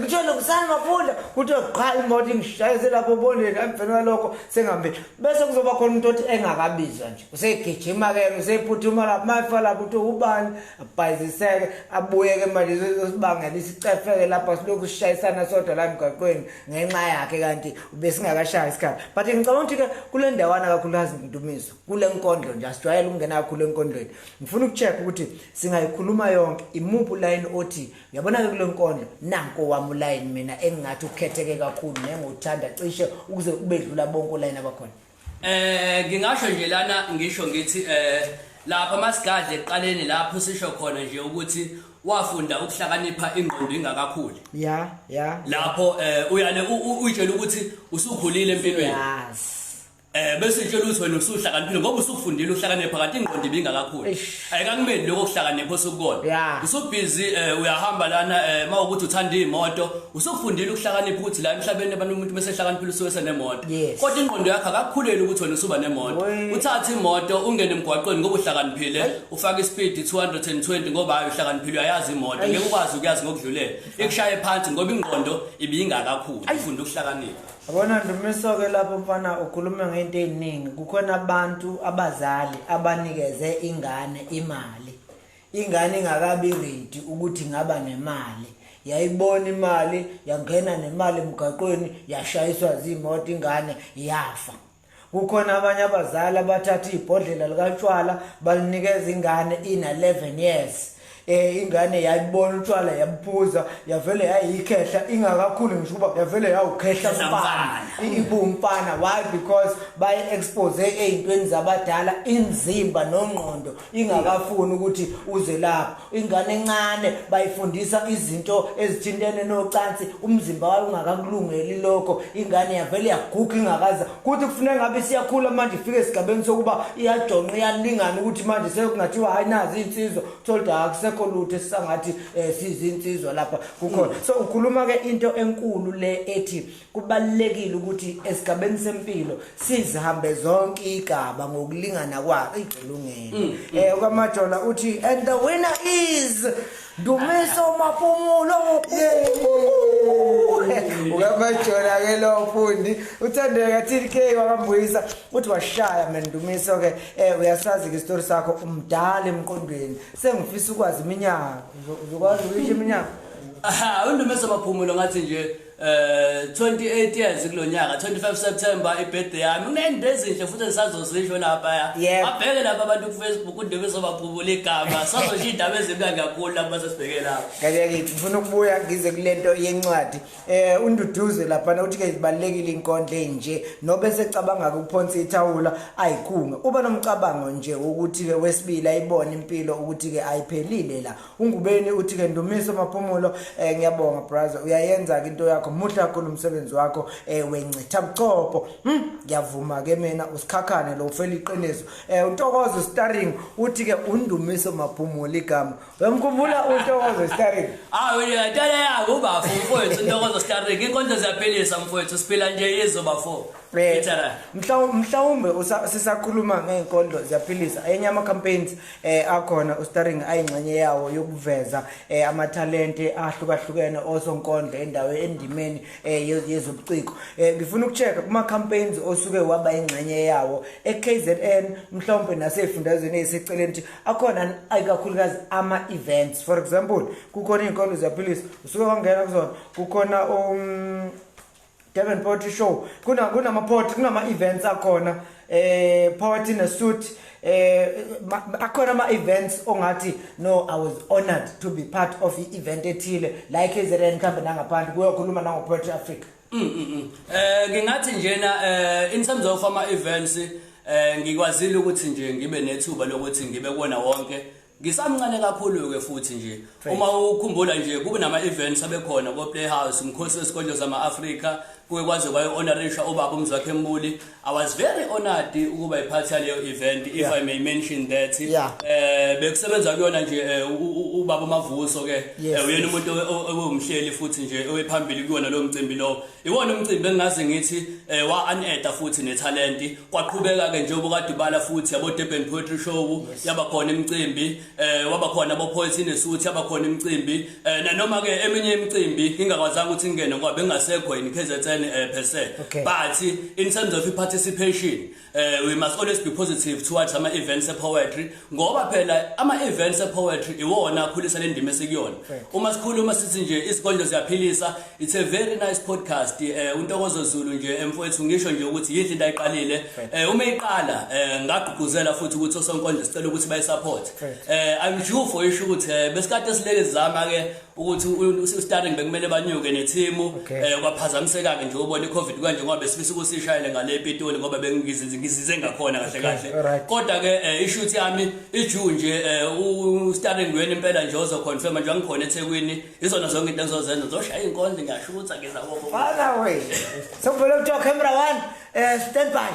kuthiwa lokusana Mafunda kuthiwa qha imoto ingishayise lapho obondeni emveni kwalokho sengihambile bese kuzoba khona umuntu othi engakabizwa nje usegijima ke usephuthuma lapha mafa lapho uthi ubani abhayiziseke abuye ke manje sibangela isicefeke lapha silokhu sishayisana sodwa la emgwaqweni ngenxa yakhe kanti ubesingakashaya isikhathi but ngicabanga ukuthi ke kule ndawana kakhulukazi Ndumiso kule nkondlo nje asijwayele ukungena kakhulu enkondlweni ngifuna ukucheck ukuthi singayikhuluma yonke imuphi ulayini othi uyabona ke kule nkondlo nanko wami ulayini mina engingathi ukhetheke kakhulu nengiwuthanda cishe ukuze ubedlula bonke ulayini abakhona. Ngingasho nje lana ngisho ngithi Lapha masigadle ekuqaleni lapho sisho khona nje ukuthi wafunda ukuhlakanipha ingqondo ingakakhuli. Ya. Lapho uyale uyitshela ukuthi usukhulile empilweni. Yes. Bese itshela ukuthi wena usuhlakaniphile ngoba usufundile uhlakanipha kanti ingqondo ibingakakhuli. Eish. Ayikakumeli lokho kuhlakanipha osukubona. Usubhizi uyahamba lana mawukuthi uthanda imoto, usufundile ukuhlakanipha ukuthi la emhlabeni abantu umuntu bese ehlakaniphile usuke senemoto. Kodwa ingqondo yakho akakhuleli ukuthi wena usuba nemoto. Uthatha imoto ungene emgwaqweni ngoba uhlakaniphile, ufaka ispeed 220 ngoba hayi uhlakaniphile uyayazi imoto, ngeke ukwazi ukuyazi ngokudlulele. Ikushaye phansi ngoba ingqondo ibingakakhuli, ufunda ukuhlakanipha. Yabona Ndumiso ke lapho mfana ukhuluma ngento eziningi. Kukhona abantu abazali abanikeze ingane imali. Ingane ingakabi ready ukuthi ingaba nemali. Yayibona imali, yangena nemali emgaqweni, yashayiswa zimoto ingane yafa. Kukhona abanye abazali abathatha ibhodlela likatshwala balinikeza ingane ina 11 years. Ingane yayibona utshwala yabuphuza, yavele yayikhehla ingakakhuli ngisho uba yavele yawukhehla Khehla umfana. Mfana. Ibuwumfana. Why? Because bayi expose ey'ntweni zabadala inzimba nongqondo ingakafuni ukuthi uze lapho. Ingane encane bayifundisa izinto ezithintene nocansi, umzimba wayo ungakakulungeli lokho, ingane yavele yaguga ingakaza. Kuthi kufuneka ngabe siyakhula manje ifike esigabeni sokuba iyajonqa iyalingana ukuthi manje sekungathiwa hayi nazi insizwa, thola ukuthi akusekho lutho esisangathi sizinsizwa lapha kukhona. So ukhuluma ke into enkulu le ethi kubalulekile ukuthi esigabeni sempilo sizihambe zonke igaba ngokulingana kwazo. Ilungelo. Kwamajola uthi and the winner is Ndumiso Maphumulo. Ukamajola ke lo mfundi uthandeka TK wakambuyisa uthi washaya man Ndumiso ke uyasazi ke story sakho umdala emqondweni. Sengifisa ukwazi iminyaka. Uzokwazi ukuyisho iminyaka? Aha, uNdumiso Maphumulo ngathi nje 28 years kulonyaka, 25 September ibirthday yami. Kunento ezinhle futhi esazozisho lapha. Abheke lapha abantu ku Facebook uNdumiso Maphumulo igama. Sazosho indaba ezimnandi kakhulu lapha sesibheke lapha. Ngeke ngithi ngifuna ukubuya ngize kulento yencwadi. Unduduze lapha uthi ke zibalekile inkondlo enje nobe secabanga ukuphonsa ithawula ayikhunge. Uba nomcabango nje ukuthi ke wesibili ayibone impilo ukuthi ke ayiphelile la. Ungubeni uthi ke Ndumiso Maphumulo ngiyabonga brother, uyayenza ke into yakho, muhle kakhulu umsebenzi wakho wencitha buchopho. Ngiyavuma ke mina usikhakhane lo ufela iqiniso. uNtokozo Starring uthi ke uNdumiso Maphumulo igama. Uyamkhumbula uNtokozo Starring? Ah, wena tala yakho ubafo mfowethu uNtokozo Starring, inkonzo ziyaphilisa mfowethu, siphila nje yizo bafo. Ithara. Mhlawumbe sisakhuluma ngeenkondlo ziyaphilisa. Enye ama campaigns akhona uStarring ayingxenye yawo yokuveza amathalente ahlukahlukene osonkondlo endaweni endimeni yezobuciko. Ngifuna ukuchecka kuma campaigns osuke waba ingxenye yawo eKZN mhlawumbe nasezifundazweni eziseceleni ukuthi akhona ayikakhulukazi ama events. For example, kukhona izinkondlo ziyaphilisa usuke wangena kuzona, kukhona Durban Poetry Show, kunama poetry, kunama events akhona, Poetry in a Suit, akhona ama events ongathi no, I was honored to be part of the event ethile like KZN mhlambe nangaphandle kuyokhuluma nango Poetry Africa. Ngingathi njena in terms of ama events ngikwazile ukuthi nje ngibe nethuba lokuthi ngibe kuwona wonke. Ngisamncane kakhulu ke futhi nje. Uma ukhumbula nje kube nama events abekhona ko Playhouse, umkhosi wesikole zama Africa, kuye kwaze kwayo honorisha ubaba uMzwakhe Mbuli. I was very honored ukuba ipart yaleyo event, if I may mention that. Bekusebenza kuyona nje ubaba Mavuso ke. Uyena umuntu owumhleli futhi nje owephambili kuyona lo mcimbi lo. Iwona umcimbi engaze ngithi wa uneartha futhi netalent. Kwaqhubeka ke nje obukade ubala futhi yabo Durban Poetry Show, yaba khona imicimbi, waba khona abo Poets in a Suit, yaba khona imicimbi, nanoma ke eminye imicimbi ngingakwazanga ukuthi ngingene ngoba bengasekho in KZN per se. But in terms of participation, we must always be positive towards ama events e poetry, ngoba phela ama events e poetry iwona akhulisa le ndima esikuyona. Uma sikhuluma sithi nje isikondlo siyaphilisa, it's a very nice podcast. uNtokozo Zulu nje emfowethu ngisho nje ukuthi yinhle into ayiqalile. Uma iqala ngagqugquzela futhi ukuthi osonkondlo sicela ukuthi bayisupport. I'm due for isho ukuthi besikade silele sizama ke Ukuthi uStarring bekumele banyuke neteam. Kwaphazamiseka ke nje, ubona iCovid kanje, ngoba besifisa ukusishayele ngale ePitoli, ngoba bengizize ngizize ngakhona kahle kahle. Kodwa ke ishoot yami iju nje, uStarring wena impela nje ozoconfirm nje ngikhona eThekwini. Izona zonke into engizozenza, ngizoshaya inkondlo, ngiyashutha, ngiza koko. Fana we. Sokuvele kuthiwa camera 1, stand by.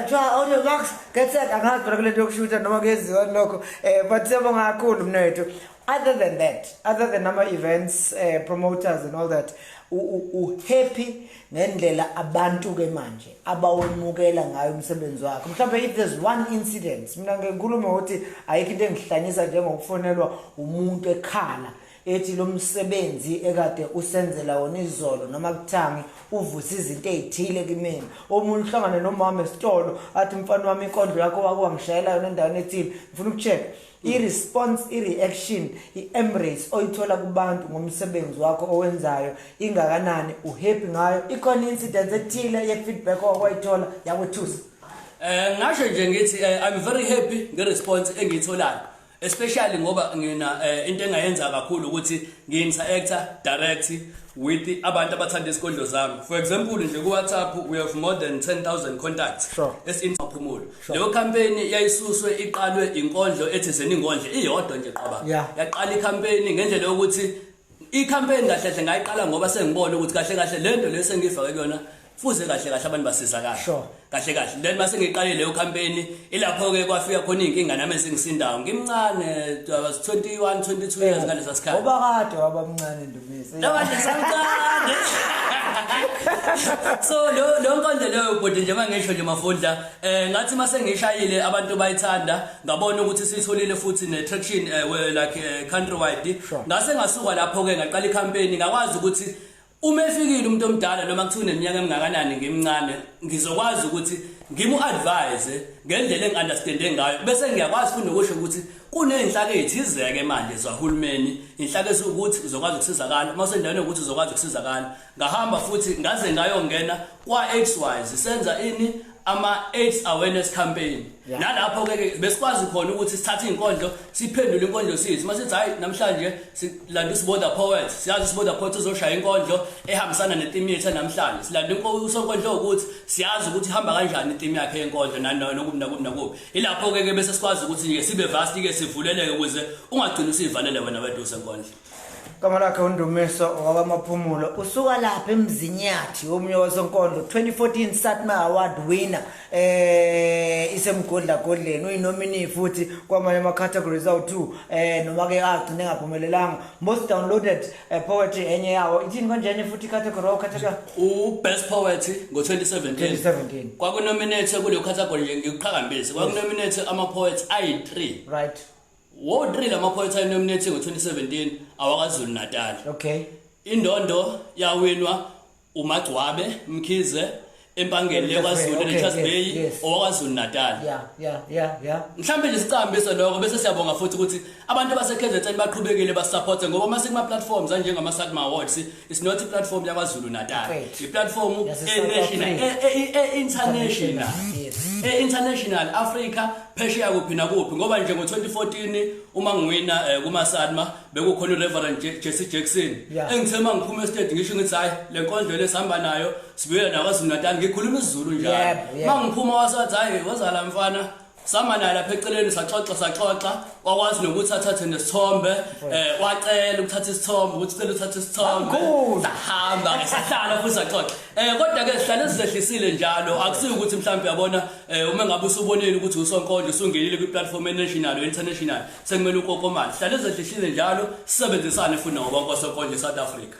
Kuthiwa audio box get set. Angazi phela kule nto yokushutha noma kuyenziwa lokho. But siyabonga kakhulu, mnethu. Other than that, other than ama events, promoters and all that, u happy ngendlela abantu ke manje abawemukela ngayo umsebenzi wakho? Mhlawumbe if there's one incident, mina ngikhuluma ukuthi ayikho into engihlanyisa njengokufonelwa umuntu ekhala ethi lo msebenzi ekade usenzela wona izolo noma kuthangi uvusa izinto ey'thile kimina. Omunye uhlangane nomama esitolo athi, "Mfana wami, inkondlo yakho wake wangishayela yona endaweni ethile." Ngifuna ukucheck i-response, i-reaction, i-embrace oyithola kubantu ngomsebenzi wakho owenzayo ingakanani, uhappy ngayo? Ikhona i-incident ethile ye-feedback owakwayithola yakwethusa? Ngasho nje ngithi I'm very happy nge-response engiyitholayo, especially ngoba ngina into engayenza kakhulu ukuthi ngi-interacta direct with abantu abathanda isikondlo zami. For example nje, ku-WhatsApp we have more than 10,000 contacts. Esinmaphumulo leyo campaign yayisuswe iqalwe inkondlo ethi zeningondle iyodwa nje qaba. Yaqala icampaign ngendlela yokuthi i-campaign kahle kahle ngayiqala ngoba sengibona ukuthi kahle kahle lento le sengiyifake kuyona fuze kahle kahle abantu basizakala. Kahle kahle then mase ngiqale leyo campaign, ilapho ke kwafika khona inkinga nami esingisindayo ngimncane. I was 21, 22 years ngalesa sikhathi. Ngoba kade waba mncane, Ndumiso. Labantu samncane. So lo nkondlo leyo, bhuti, nje mangisho nje mafundla, ngathi mase ngishayile abantu bayithanda, ngabona ukuthi sitholile futhi ne traction like countrywide. Ngase ngasuka lapho ke ngaqala icampaign, ngakwazi ukuthi uma efikile umuntu omdala noma kuthiwa uneminyaka emingakanani ngimncane, ngizokwazi ukuthi ngimu-advise ngendlela engi-understande ngayo, bese ngiyakwazi futhi nokusho ukuthi kuney'nhlaka ey'thizeke manje zahulumeni, inhlaka eziwukuthi uzokwazi ukusizakala uma usendaweni yokuthi uzokwazi ukusizakala. Ngahamba futhi ngaze ngayongena kwa-AIDS wise, senza ini, ama-AIDS awareness campaign. Nalapho-ke ke besikwazi khona ukuthi sithathe iy'nkondlo, siphendule inkondlo, sithi masithi hhayi, namhlanje silanda uSibo the Poet, siyazi uSibo the Poet uzoshaya inkondlo ehambisana netheme yethu namhlanje. Silanda usonkondlo ukuthi siyazi ukuthi ihamba kanjani itheme yakhe yenkondlo, nokubi nakubi nakubi. Ilapho-ke ke bese sikwazi ukuthi nje sibe vast-ke, sivuleleke ukuze ungagcini usiyivalele wena wedwa usenkondlo. Igama lakhe uNdumiso wakwaMaphumulo, usuka lapha eMzinyathi, omunye wasonkondlo, 2014 SATMA Award winner, isemgodla godleni, uyinominee futhi kwamanye ama categories awu2, noma ke agcine ngaphumelelanga. Most downloaded poetry enye yawo. Ithini konje futhi category category? U-best poet ngo-2017. 2017. Kwakunominate kuleyo category nje, ngikuqhakambise, kwakunominate ama-poets ayi-3. Wo-3 lama-poets ayinominate ngo-2017 awakwaZulu Natal. Indondo yawinwa uMagcwabe Mkhize eMpangeni leKwaZulu, Richards Bay, owakwaZulu Natal. Mhlambe nje sicambise lokho, bese siyabonga futhi ukuthi abantu base-KZN baqhubekile basupport, ngoba mase kuma platforms anjengama SATMA Awards, it's not i platform yakwaZulu Natal, i platform Yase-South e-national, Africa. E-international, e-international, Africa, phesheya, kuphi nakuphi. Ngoba nje ngo-2014 uma ngiwina kuma SATMA, bekukhona uReverend Jesse Jackson. Engithe mangiphuma estate ngisho ngithi hayi, le nkondlo lesihamba nayo sibuyela nakwaZulu Natal, ngikhuluma isiZulu njalo. Yebo, yebo. Mangiphuma wasathi, "Hayi, wazala mfana." Sama naye lapha eceleni, saxoxa saxoxa, wakwazi nokuthi athathe nesithombe, wacela ukuthatha isithombe, ukuthi cela uthathe isithombe. Kakhulu. Sahamba ke, sahlala futhi saxoxa. Kodwa ke sihlale sizehlisile njalo, akusiyo ukuthi mhlawumbe uyabona, uma ngabe usubonile ukuthi usonkondlo usungenile kwi-platform e-national or international, sekumele ukokomale. Sihlale sizehlisile njalo, sisebenzisane futhi nabo bonke osonkondlo eSouth Africa.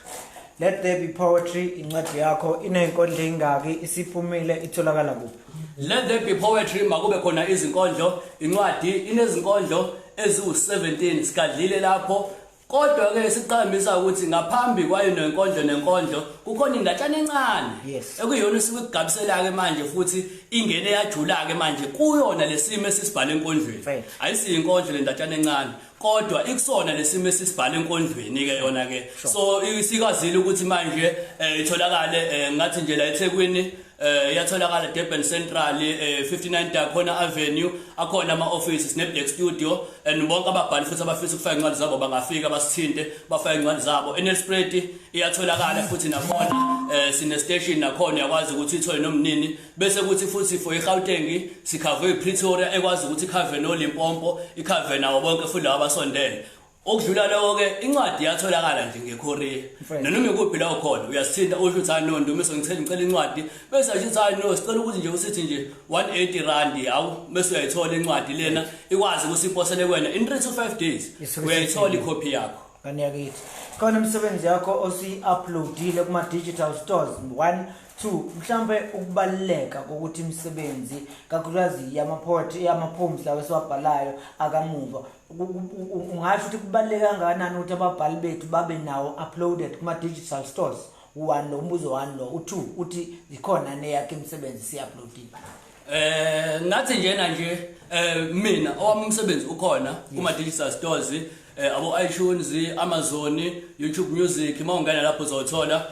Let There Be Poetry, incwadi yakho inezinkondlo ezingaki? Isiphumile? Itholakala kuphi? Let There Be Poetry, makube khona izinkondlo, incwadi inezinkondlo eziwu-17, sigadlile lapho. Kodwa ke siqhambisa ukuthi ngaphambi kwayo nenkondlo nenkondlo kukhona indatshana encane ekuyiyona esikugabisela ke manje, futhi ingene yajula ke manje kuyona lesimo esisibhala enkondlweni. Ayisiyo inkondlo le ndatshana encane, kodwa ikusona lesimo esisibhala enkondlweni ke yona ke. So isikwazile ukuthi manje itholakale, ngathi nje la eThekwini. Iyatholakala Durban Central, 59 Dakhona Avenue, akhona ama office, sine Black Studio, and bonke ababhali futhi abafisa ukufaka incwadi zabo bangafika basithinte bafake incwadi zabo. ENelspruit iyatholakala futhi nakhona, sine station nakhona, uyakwazi ukuthi ithole nomnini. Bese kuthi futhi for iGauteng sikhave iPretoria, ekwazi ukuthi ikhave noLimpopo, ikhave nawo bonke futhi laba abasondele. Okudlula lokho ke, incwadi iyatholakala nje ngecourier nanoma ikuphi la ukhona. Uyasithinta, usho ukuthi hayi no Ndumiso, ngicela incwadi, bese usho ukuthi hayi no, sicela ukuthi nje usithi nje R180, hawu, bese uyayithola incwadi lena, ikwazi ukuthi iposele kuwena in 3 to 5 days. Isuke uyayithola isifikile. Ikhophi yakho. Ngane yakithi, khona imisebenzi yakho osi-uploadile kuma-digital stores? One, two, mhlawumbe ukubaluleka kokuthi imisebenzi, kakhulukazi yama-poetry, yama-poems lawo esiwabhalayo akamuva, ungasho ukuthi kubaluleke kangakanani ukuthi ababhali bethu babe nawo uploaded kuma-digital stores? One lo umbuzo, one lo. U-two uthi zikhona neyakho imisebenzi siyi-uploadile? Ngathi njena nje, mina owami umsebenzi ukhona kuma digital stores, abo iTunes, Amazon, YouTube Music. Mawungena lapho uzothola.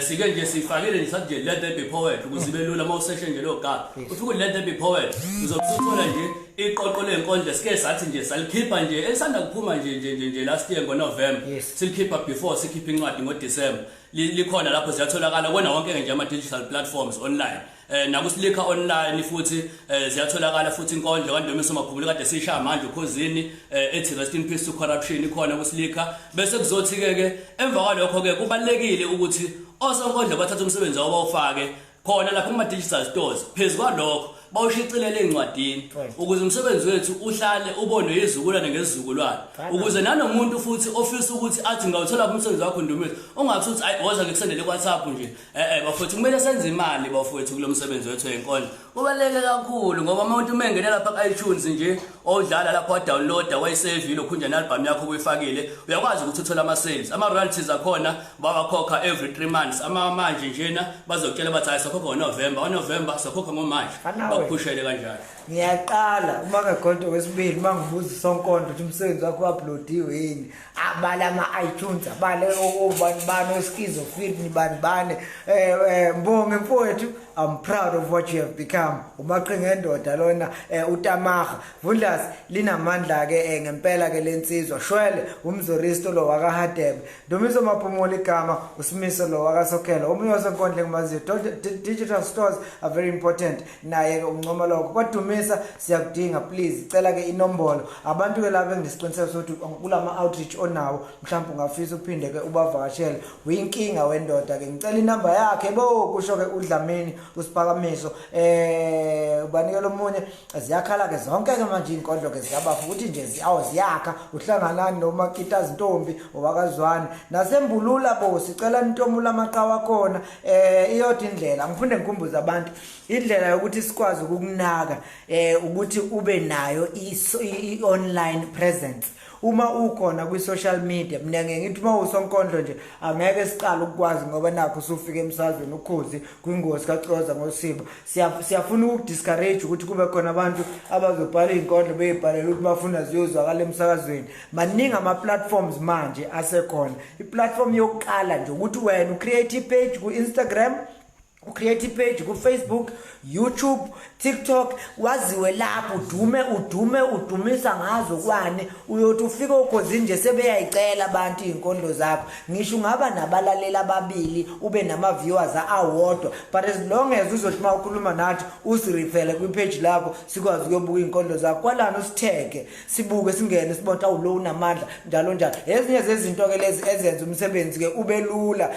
Sike nje sifakile nje, sathi nje "Let there be poetry" ukuze ibe lula mawuseshe nje lo gama. Ufika u "Let there be poetry", uzothola nje iqoqo lenkondlo sike sathi nje salikhipha nje, elisanda kuphuma nje last year ngoNovember. Silikhipha before sikhipha incwadi ngoDecember. Likhona lapho, ziyatholakala kona wonke nje ama digital platforms online, nakusilika online futhi ziyatholakala futhi. Inkondlo kaNdumiso Maphumulo kade sishaya manje ukhosini, ethi "Rest in peace to corruption", ikhona kusilika. Bese kuzothi ke emva kwalokho ke, kubalekile ukuthi osonkondlo bathatha umsebenzi wabo bawufake khona lapha kuma digital stores, phezulu kwalokho bawushicilele ezincwadini ukuze umsebenzi wethu uhlale ubonwe izizukulwane ngezizukulwane, ukuze nanomuntu futhi ofisa ukuthi athi ngawuthola umsebenzi wakho Ndumiso, ungathi uthi ayi, woza ngikusendele ku-WhatsApp nje. Bafowethu, kumele senze imali bafowethu kulo msebenzi wethu wenkondlo. Kubaluleke kakhulu ngoba umuntu uma engena lapha ku-iTunes nje, owudlala lapho, wadownloada, wayisevile ukhunja ne-album yakho ubuyifakile, uyakwazi ukuthi uthole ama-sales, ama-royalties akhona bawakhokha every 3 months. Ama manje njena bazokutshela bathi hayi, sakhokha ngoNovember, oNovember sakhokha ngoMarch. Fana wena. Bakuphushele kanjalo. Ngiyaqala uma ngekhonto kwesibili uma ngibuza sonkondlo ukuthi umsebenzi wakho u-uploadiwe yini, abale ama-iTunes, abale obani bani, oskizofilm, bani bani. Mbonge mfowethu, I'm proud of what you have become. Umaqhinga endoda lona, uTamaha Vundlas, linamandla ke ngempela ke lensizwa. Shwele umzoristo lo wakaHadebe, Ndumiso Maphumulo igama, usimiso lo wakaSokhela, omunye wasenkondlo engimaziyo. Digital stores are very important, naye ke uncoma lokho kwadumisa. Siyakudinga, please, cela ke inombolo abantu ke laba enginesiqiniseko sokuthi kulama outreach onawo mhlawumbe ungafisa ukuphinde ke ubavakashele. Uyinkinga wendoda ke, ngicela inamba yakhe bo, kusho ke uDlamini uSiphakamiso. Ubanikela omunye, ziyakhala ke zonke ke manje inkondlo ke zikabafu ukuthi nje ziyawo ziyakha. Uhlanganani noma kita zintombi owakazwani nasembulula bo, sicela nitomula amaqhawe akhona. Iyodwa indlela ngifunde ngikhumbuza abantu, indlela yokuthi sikwazi ukukunaka, ukuthi ube nayo i-online presence uma ukhona kwi-social media. Mina ngeke ngithi uma usonkondlo nje angeke siqale ukukwazi ngoba nakho usufika emsazweni ukhozi kwingozi kaXoza ngosiba. Siyafuna ukudiscourage ukuthi kube khona abantu abazobhala iy'nkondlo bey'bhalela ukuthi bafuna ziyozwakala emsakazweni. Maningi ama-platforms manje asekhona. I-platform yokuqala nje ukuthi wena ucreate i-page ku-Instagram, ucreate ipage ku-Facebook, YouTube, TikTok, waziwe lapho, udume udume udumisa ngazo kwani. Uyothi ufike ukhozini nje sebeyayicela abantu iy'nkondlo zakho. Ngisho ungaba nabalaleli ababili, ube nama-viewers awodwa, but as long as uzothi uma ukhuluma nathi usirefere kwipage lakho, sikwazi ukuyobuka iy'nkondlo zakho kwalana, usithege, sibuke, singene, sibone ukuthi awu, lo unamandla, njalo njalo. Ezinye zezinto-ke lezi ezenza umsebenzi-ke ube lula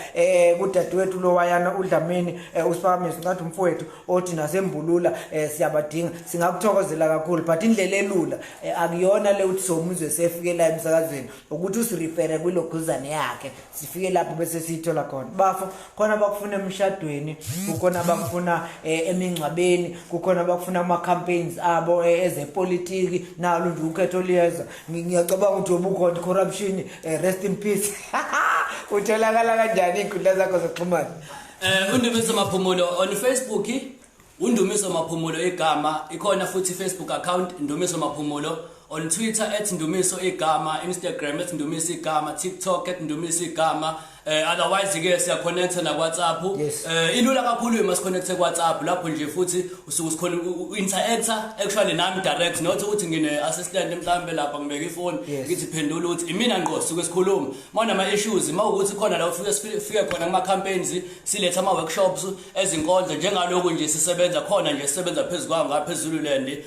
kudadewethu lo wayana uDlamini, uSiphakamiso ncathi umfowethu othi nasembulula, siyabadinga, singakuthokozela kakhulu. But indlela elula, akuyona le uthi somuzwe sefike la emsakazweni, ukuthi usirefere kwilokhuzane yakhe, sifike lapho bese siyithola khona. Bafo, khona abakufuna emshadweni, kukhona abakufuna emingcwabeni, kukhona abakufuna ama-campaigns abo ezepolitiki. Nalo nje ukhetho liyeza. Ngiyacabanga ukuthi ubukhona corruption, rest in peace. Utholakala kanjani iy'nkundla zakho zokuxhumana? UNdumiso Maphumulo on Facebook, uNdumiso Maphumulo igama, ikhona futhi Facebook account Ndumiso Maphumulo, on Twitter @NdumisoIgama, Instagram @NdumisoIgama, TikTok @NdumisoIgama. Otherwise ke siya connect na WhatsApp. Ilula kakhulu uma siconnect ku WhatsApp, lapho nje futhi usuke sikhona interact actually nami direct, not ukuthi ngine assistant mhlambe lapha ngibeka ifoni ngithi phendula, ukuthi imina ngqo suke sikhuluma. Mawunama issues, mawukuthi khona la ufike sifike khona kuma campaigns, siletha ama workshops ezinkondlo njengaloku nje sisebenza khona nje, sisebenza phezulu kwawo ngaphezulu land.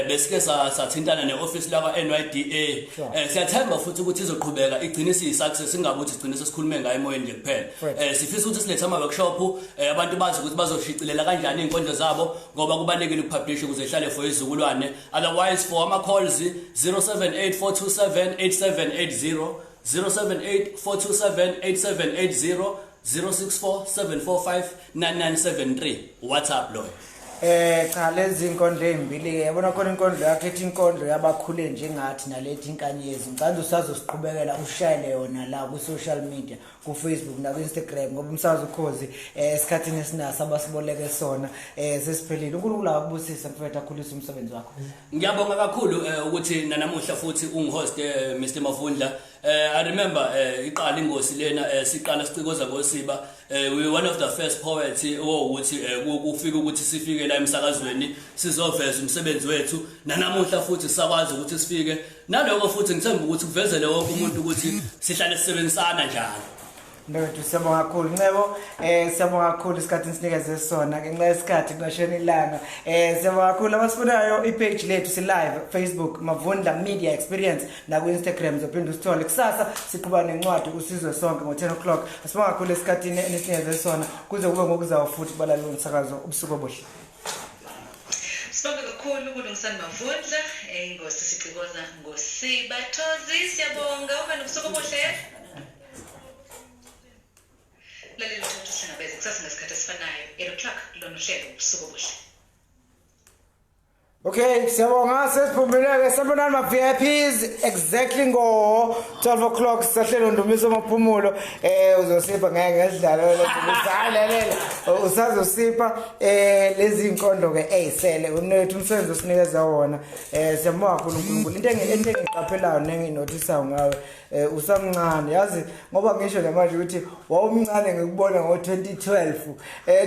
Besike sathintana neoffice lakwa NYDA. Siyathemba futhi ukuthi izoqhubeka igcine siyi-success, singabe ukuthi sigcine sesikhulume ngayo emoyeni nje kuphela. Sifisa ukuthi silethe ama workshop, abantu bazi ukuthi bazoshicilela kanjani izinkondlo zabo, ngoba kubalekile ukupublish ukuze ihlale for izizukulwane. Otherwise, for ama calls, 078 427 8780, 078 427 8780, 064 745 9973, WhatsApp loyo. Cha, lezi inkondlo ezimbili ke, yabona khona inkondlo yakhe ethi Inkondlo Yabakhule Njengathi nalethi Inkanyezi. Ngicela usazosiqhubekela ushayele yona la ku social media, ku Facebook na ku Instagram, ngoba umsakazo Ukhozi esikhathini esinaso abasiboleke sona sesiphelile. UNkulunkulu akubusise mfethu, akhulise umsebenzi wakho. Ngiyabonga kakhulu ukuthi nanamuhla futhi ungihost, Mr Mavundla. I remember iqala ingosi lena, siqala sicikoza ngosiba. We were one of the first poets owukuthi kufika ukuthi sifike la emsakazweni sizoveza umsebenzi wethu. Nanamuhla futhi sakwazi ukuthi sifike naloko, futhi ngithemba ukuthi kuvezele wonke umuntu ukuthi sihlale sisebenzisana njalo. Mfethu, siyabonga kakhulu. Ncebo, siyabonga kakhulu isikhathi sinikeze sona ngenxa yesikhathi kunashona ilanga. Siyabonga kakhulu abasifunayo, ipage lethu si live Facebook, Mavundla Media Experience, na ku Instagram zophinda usithole. Kusasa siqhuba nencwadi Usizwe Sonke ngo 10 o'clock. Sibonga kakhulu esikhathini enisinikeze sona, kuze kube ngokuzayo futhi kubalaleli umsakazo. Ubusuku obuhle. Sibonge kakhulu kuLungisani Mavundla, ingosi sicikoza ngosiba. Thozi, siyabonga, ube nobusuku obuhle. Lalela uthathu sihlangabeze kusasa ngesikhathi esifanayo, 8 o'clock, kulona uhlelo Ubusuku Obuhle. Okay, siyabonga, sesiphumile-ke. Sanibonani ma-VIPs, exactly ngo 12 o'clock sisahlelo Ndumiso Maphumulo. Uzosipha ngeke ngesidlalo lo Ndumiso. Hayi, lalela, usazosipha lezi inkondlo ke ezisele unethu umsebenzi osinikeza wona. Siyabonga kakhulu uNkulunkulu. Into engiqaphelayo nenginothisayo ngawe, usamncane, yazi, ngoba ngisho namanje ukuthi wawumncane ngikubona ngo-2012,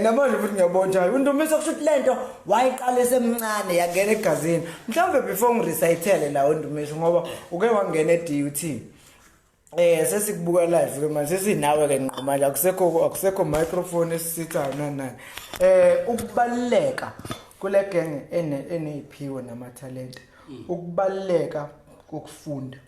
namanje futhi ngiyabona ukuthi hayi, uNdumiso kusho ukuthi lento wayiqala esemncane, yangena egazini. Mhlawumbe before ngirecitele la uNdumiso, ngoba uke wangena e-DUT, sesikubuka live ke manje, sesinawe ke ngqo manje, akusekho microphone esisithayo nani nani. Ukubaluleka kule genge eneziphiwo namathalente, ukubaluleka kokufunda,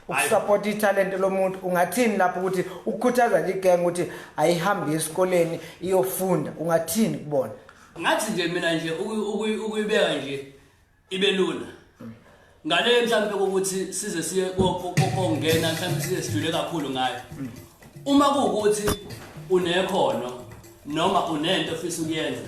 ukusupport ithalente lomuntu, ungathini lapho ukuthi ukukhuthaza nje igenge ukuthi ayihambe esikoleni iyofunda, ungathini kubona? Ngathi nje mina nje ukuyibeka nje ibe lula ngale mhlawumbe ukuthi size siye kongena, mhlawumbe size sidlule kakhulu ngayo. Uma kuwukuthi unekhono noma unento ofisa ukuyenza,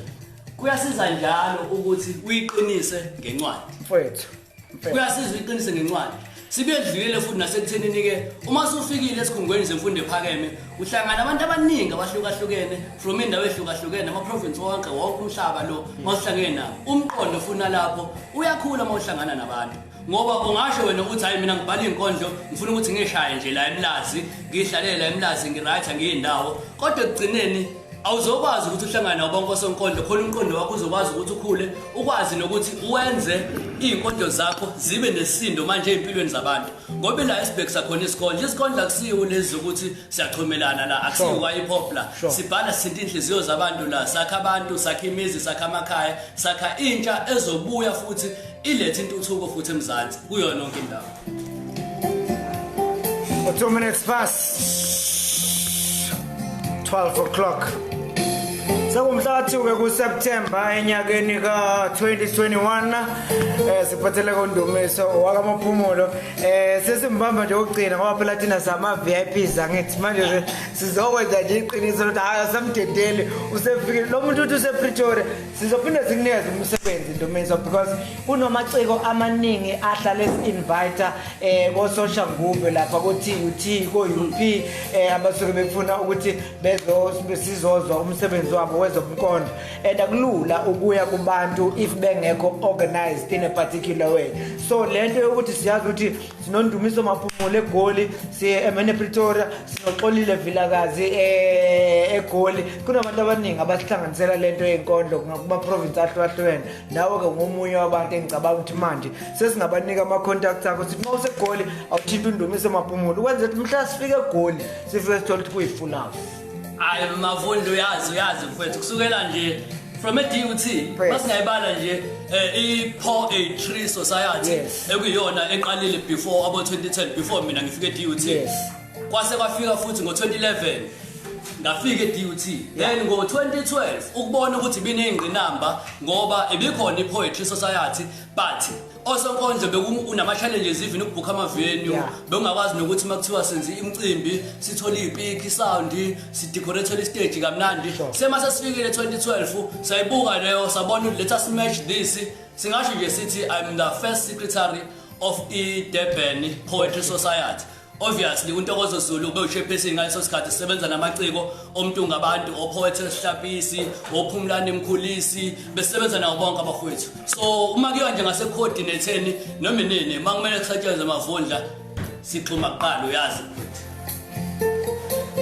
kuyasiza njalo ukuthi uyiqinise ngencwadi. Mfowethu, mfowethu. Kuyasiza uyiqinise ngencwadi. Sibe dlulile futhi nasekuthenini-ke uma usufikile esikhungweni zemfundo ephakeme, uhlangana abantu abaningi abahlukahlukene from indawo ehlukahlukene, ama-province wonke, wonke umhlaba lo. Uma uhlangene nabo, umqondo funa lapho uyakhula uma uhlangana nabantu, ngoba ungasho wena ukuthi hayi, mina ngibhala iy'nkondlo, ngifuna ukuthi ngishaye nje la eMlazi, ngiyihlalele la eMlazi, ngi-right, angiyindawo, kodwa ekugcineni awuzokwazi ukuthi uhlangane nabo bonke osonkondlo khona. Umqondo wakho uzokwazi ukuthi ukhule, ukwazi nokuthi wenze iy'nkondlo zakho zibe nesindo manje ey'mpilweni zabantu, ngoba ila esibhekisa khona isikondlo, isikondlo akusiwo lezi zokuthi siyachomelana la, akusiwo kwa-hip hop la. Sibhala sithinta iy'nhliziyo zabantu la, sakha abantu, sakha imizi, sakha amakhaya, sakha intsha ezobuya futhi ilethe intuthuko futhi eMzansi kuyona yonke indawo. For 2 minutes past 12 o'clock. Sekumhla 2 ke kuSeptember enyakeni ka-2021, siphathele koNdumiso wakaMaphumulo. Sesimbamba nje ukugcina, ngoba phela thina sama VIPs, angithi manje sizokwenza nje iqiniso ukuthi hayi, asamdedeli, usefikile lo muntu, uthi usePretoria. Sizophinde sikunikeze umsebenzi Ndumiso, because kunomaciko amaningi ahlale invite ko social ngube lapha ko TUT, ko UP, abasuke befuna ukuthi bezo sizozwa umsebenzi wabo. wezobunkondlo and akulula ukuya kubantu if bengekho organized in a particular way. So lento yokuthi siyazi ukuthi sinoNdumiso Maphumulo eGoli, siye emene Pretoria, sinoXolile Vilakazi eGoli, kunabantu abaningi abasihlanganisela lento yenkondlo kuma province ahlukahlukene. Nawe ke ngomunye wabantu engicabanga ukuthi manje sesingabanika ama contacts akho, sithi uma useGoli awuthinta uNdumiso Maphumulo, ukwenza ukuthi mhla sifike eGoli sifike sithole ukuthi kuyi-full house. Hayi Mavundla, uyazi mfethu, kusukela nje from a DUT masingayibala nje i-Poetry Society ekuyiyona eqalile before abo 2010, before mina ngifike e-DUT. Kwase kwafika futhi ngo-2011 ngafika e-DUT, then ngo-2012 ukubona ukuthi ibiney'ngqinamba ngoba ibikhona i-Poetry Society, but osonkondlo bekunama-challenges even ukubhukha ama-venue, bekungakwazi nokuthi uma kuthiwa senze imicimbi sithole iy'piki, sound, sidecorate istage kamnandi. Sema sesifikile 2012 sayibuka leyo, sabona ukuthi let us match this. Singasho nje sithi I'm the first secretary of i-Durban Poetry Society. Obviously uNtokozo Zulu ube uchairperson ngaleso sikhathi, sisebenza namaciko omntu ngabantu, opoetess Hlapisi, ophumlani Mkhulisi, besebenza nawo bonke abafowethu. So uma kuyiwa nje ngase-coordinatheni noma inini, uma kumele kusetshenzwe, Mavundla, sixhuma kuqala, uyazi mfethu.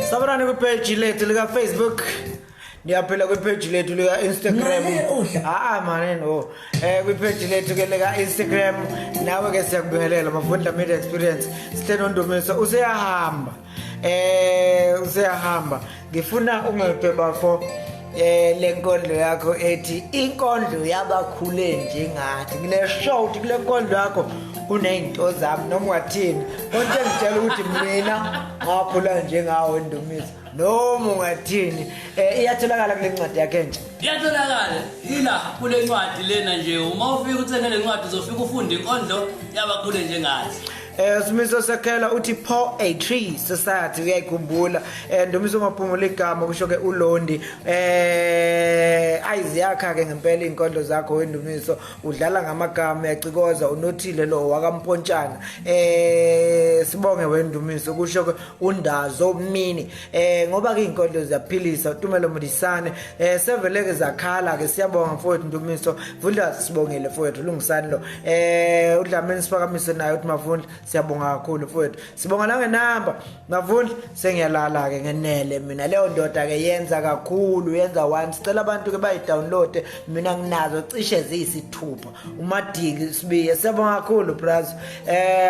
Sabonani kwipage lethu lika Facebook. Niyaphila kwipage lethu lika Instagram. Naye udla. Ah mane no. Kwipage lethu ke lika Instagram, nawe ke siyakubingelela, Mavundla Media Experience. Sihle noNdumiso useyahamba. Useyahamba. Ngifuna ungiphe bafo le nkondlo yakho ethi inkondlo yabakhule njengathi. Ngine show ukuthi kule nkondlo yakho kunezinto zami noma ungathini. Konke ngitshela ukuthi mina ngakhula njengawe Ndumiso. Noma ungathini, iyatholakala kule ncwadi yakhe entsha. Iyatholakala ila kule ncwadi lena nje, uma ufika uthenge le ncwadi uzofika ufunde inkondlo yabakhule njengathi. Simiso Sekhela uthi Poetry Society uyayikhumbula. Ndumiso Maphumulo igama kusho ke uLondi. Ayiziyakha ke ngempela izinkondlo zakho weNdumiso, udlala ngamagama, uyacikoza, unothile lo wakaMpontshana. Sibonge weNdumiso, kusho ke uNdazo Mini. Ngoba ke izinkondlo ziyaphilisa. Tumelo Modisane, seveleke zakhala ke, siyabonga mfowethu Ndumiso. Vundla sibongile mfowethu, lungisani lo. uDlamini siphakamise naye uthi Mavundla siyabonga kakhulu mfowethu. Sibonga nangenamba Mavundla, sengiyalala ke ngenele mina. Leyo ndoda ke yenza kakhulu, yenza one. Sicela abantu ke bayi download, mina nginazo cishe ziyisithupha. uMadiki sibiye, siyabonga kakhulu braz.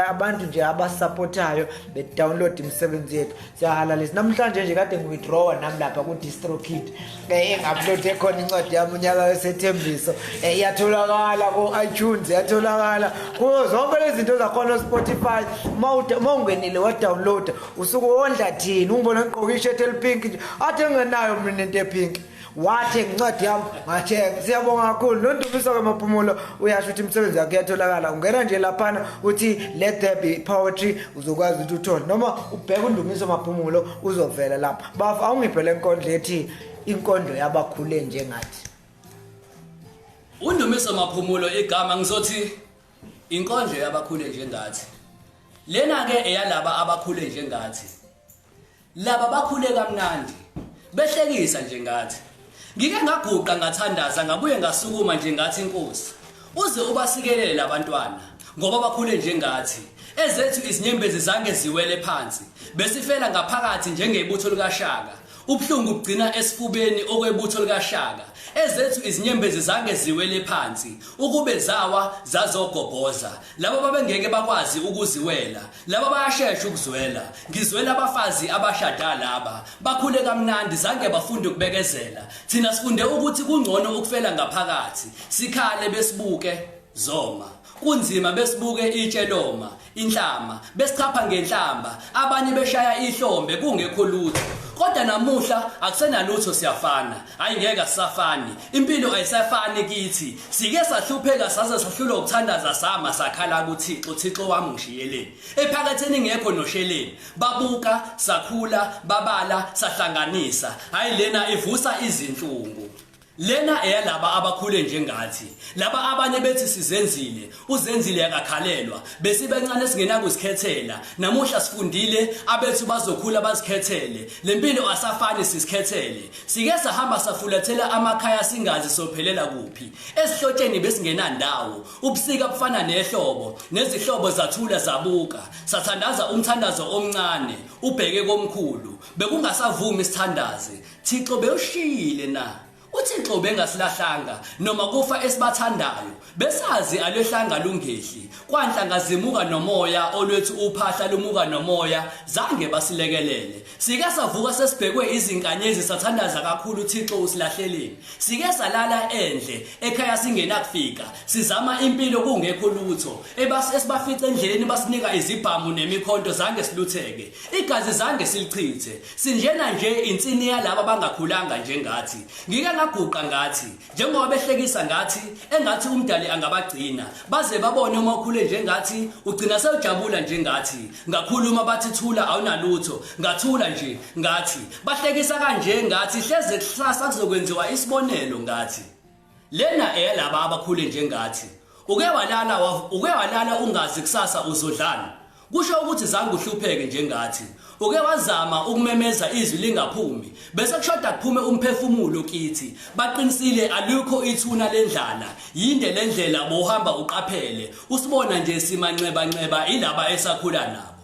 Abantu nje abasupportayo be download imisebenzi yethu, siyahalalisa. Namhlanje nje kade ngiwithdraw nami lapha ku DistroKid, engupload khona incwadi yami unyaka wesethembiso. Iyatholakala ku iTunes, iyatholakala kuzo zonke lezi zinto zakhona, Spotify. Uma ungenile wa download usuke wondla thina. Ungibona ngigqoka ishirt elipink nje, athi engenayo mina into epink, wathenga incwadi yami ngathenga. Siyabonga kakhulu. NoNdumiso ke Maphumulo uyasho ukuthi imisebenzi yakhe iyatholakala, ungena nje laphana uthi let there be poetry, uzokwazi ukuthi uthole, noma ubheke uNdumiso Maphumulo uzovela lapha. Bafu awungiphe le nkondlo ethi inkondlo yabakhule njengathi. UNdumiso Maphumulo igama, ngizothi inkondlo yabakhule njengathi. Lena ke eyalaba abakhule njengathi, laba bakhule kamnandi behlekisa njengathi. Ngike ngaguqa ngathandaza ngabuye ngasukuma njengathi, inkosi uze ubasikelele labantwana ngoba bakhule njengathi. Ezethu izinyembezi zange ziwele phansi, besifela ngaphakathi njengebutho likaShaka, ubuhlungu bugcina esifubeni okwebutho likaShaka. Ezethu izinyembezi zange ziwele phansi, ukube zawa zazogobhoza labo babengeke bakwazi ukuziwela, laba bayashesha ukuzwela. Ngizwela abafazi abashada laba bakhule kamnandi, zange bafunde ukubekezela. Thina sifunde ukuthi kungcono ukufela ngaphakathi, sikhale besibuke zoma, kunzima besibuke itshe loma, inhlama besichapha ngenhlamba, abanye beshaya ihlombe kungekho lutho. Kodwa namuhla akusenalutho, siyafana, hayi ngeke asisafani, impilo ayisafani kithi. Sike sahlupheka saze sahlulwa ukuthandaza, sama sakhala kuThixo, Thixo wami ngishiyeleni ephaketheni ingekho nosheleni. Babuka sakhula, babala sahlanganisa, hayi lena ivusa izinhlungu. Lena eyalaba abakhule njengathi. Laba abanye bethi sizenzile, uzenzile akakhalelwa. Besibencane singenakuzikhethela. Namuhla sifundile, abethu bazokhula bazikhethele. Lempilo asafani sizikhethele. Sike sahamba safulathela amakhaya singazi sophelela kuphi. Esihlotsheni besingenandawo. Ubusika bufana nehlobo, nezihlobo zathula zabuka. Sathandaza umthandazo omncane, ubheke komkhulu. Bekungasavumi sithandaze. Thixo bewushiyile na? UThixo ubengasilahlanga noma kufa esibathandayo besazi alwehlanga lungehli kwanhlanga zimuka nomoya olwethu uphahla lumuka nomoya zange basilekelele sike savuka sesibhekwe izinkanyezi sathandaza kakhulu uThixo usilahleleni sike salala endle ekhaya singenakufika sizama impilo kungekho lutho esibafica endleleni basinika izibhamu nemikhonto zange silutheke Igazi zange silichithe. Sinjena nje insini yalaba abangakhulanga njengathi. Ngike ngaguqa ngathi njengoba behlekisa ngathi engathi umdali angabagcina baze babone uma ukhule njengathi ugcina sewujabula njengathi. Ngakhuluma bathi thula awunalutho ngathula nje ngathi bahlekisa kanje ngathi hleze kusasa kuzokwenziwa isibonelo ngathi. Lena eyalaba abakhule njengathi. Uke walala uke walala ungazi kusasa uzodlani. Kusho ukuthi zange uhlupheke njengathi. Uke wazama ukumemeza izwi lingaphumi bese kushoda kuphume umphefumulo kithi. Baqinisile alikho ithuna lendlala. Yinde lendlela bohamba uqaphele. Usibona nje simanxeba nxeba ilaba esakhula nabo.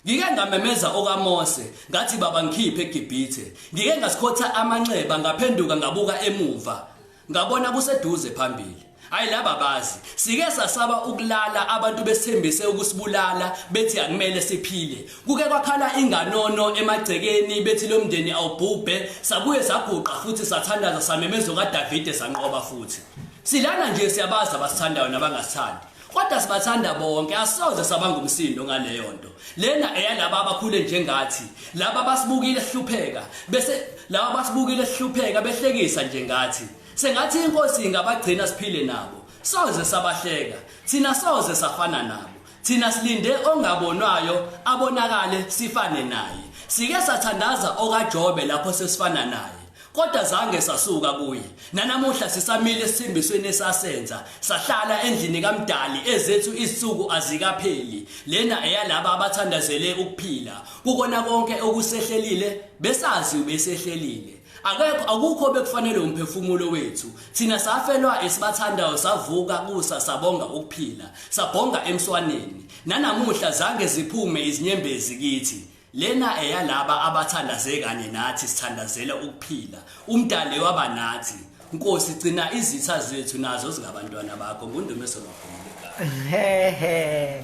Ngike ngamemeza okaMose ngathi baba ngikhiphe eGibhithe. Ngike ngasikhotha amanxeba ngaphenduka ngabuka emuva. Ngabona kuseduze phambili. Hayi laba bazi. Sike sasaba ukulala abantu besithembise ukusibulala bethi akumele siphile. Kuke kwakhala inganono emagcekeni bethi lo mndeni awubhubhe sabuye saguqa futhi sathandaza samemeza kaDavide sanqoba futhi. Silana nje siyabazi abasithandayo nabangasithandi. Kodwa sibathanda bonke asoze sabanga umsindo ngaleyo nto. Lena eyalaba abakhule njengathi, laba basibukile sihlupheka, bese laba basibukile sihlupheka behlekisa njengathi. Sengathi inkosi ingabagcina siphile nabo. Soze sabahleka, thina soze safana nabo. Thina silinde ongabonwayo abonakale sifane naye. Sike sathandaza okaJobe lapho sesifana naye. Kodwa zange sasuka kuye. Nanamuhla sisamile esithembisweni esasenza. Sahlala endlini kaMdali ezethu izinsuku azikapheli. Lena eyalaba abathandazele ukuphila. Kukona konke okusehlelile besazi ubesehlelile. Akekho akukho bekufanele umphefumulo wethu. Thina safelwa esibathandayo savuka kusa sabonga ukuphila. Sabhonga emswaneni. Nanamuhla zange ziphume izinyembezi kithi. Lena eyalaba abathandaze kanye nathi sithandazela ukuphila. Umdali waba nathi. Nkosi gcina izitha zethu nazo zingabantwana bakho nguNdumiso Maphumulo. Hehe.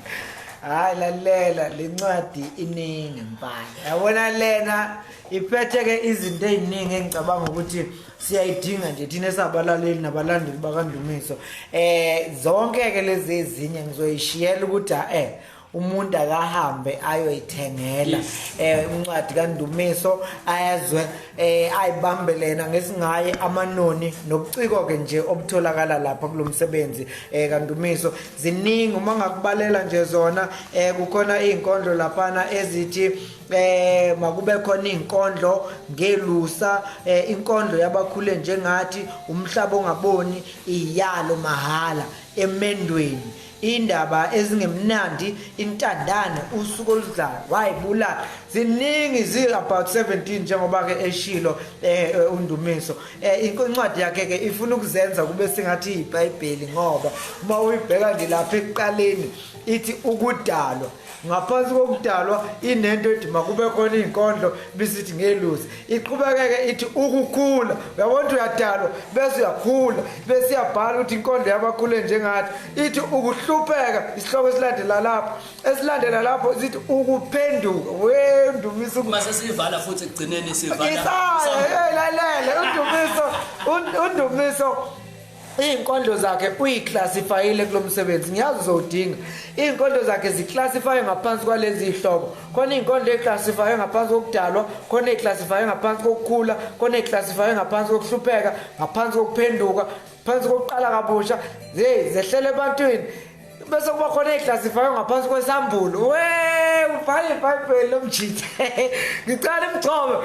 Hayi lalela lencwadi iningi mfana. Yabona lena iphethe ke izinto eziningi engicabanga ukuthi siyayidinga nje thina esabalaleli nabalandeli bakaNdumiso. Zonke ke lezi ezinye ngizoyishiyela ukuthi umuntu akahambe ayoyithengela incwadi kaNdumiso ayazwe ayibambe lena ngesingaye amanoni nobuciko ke nje obutholakala lapha kulomsebenzi kaNdumiso. Ziningi uma ngakubalela nje zona, kukhona izinkondlo laphana ezithi makube khona izinkondlo ngelusa, inkondlo yabakhule njengathi, umhlaba ongaboni, iyalo mahala emendweni, indaba ezingemnandi, intandane, usuku oludlayo, wayibulala. Ziningi, zi about 17 njengoba ke eshilo uNdumiso. Incwadi yakhe ke ifuna ukuzenza kube sengathi iBhayibheli, ngoba uma uyibheka nje lapha ekuqaleni ithi ukudalwa, ngaphansi kokudalwa inento ethi makube khona izinkondlo, bisithi ngelusi, iqhubekeke ithi ukukhula. Uyabona ukuthi uyadalwa bese uyakhula, bese iyabhala ukuthi inkondlo yabakhule njengathi, ithi ukuhlupheka, isihloko esilandela lapho, esilandela lapho sithi ukuphenduka. We Ndumiso, mase sivala futhi ekugcineni sivala Isaya, lalela uNdumiso, uNdumiso iy'nkondlo zakhe uyiclassifyile kulo msebenzi, ngiyazi uzowudinga. Iy'nkondlo zakhe ziclassifywe ngaphansi kwalezi iy'hlobo. Khona iy'nkondlo ey'classifywe ngaphansi kokudalwa, khona ey'classifywe ngaphansi kokukhula, khona ey'classifywe ngaphansi kokuhlupheka, ngaphansi kokuphenduka, phansi kokuqala kabusha, zehlele ebantwini, bese kuba khona ey'classifywe ngaphansi kwesambulo. We Ubhala iBhayibheli lomjitha. Ngicela imgcobe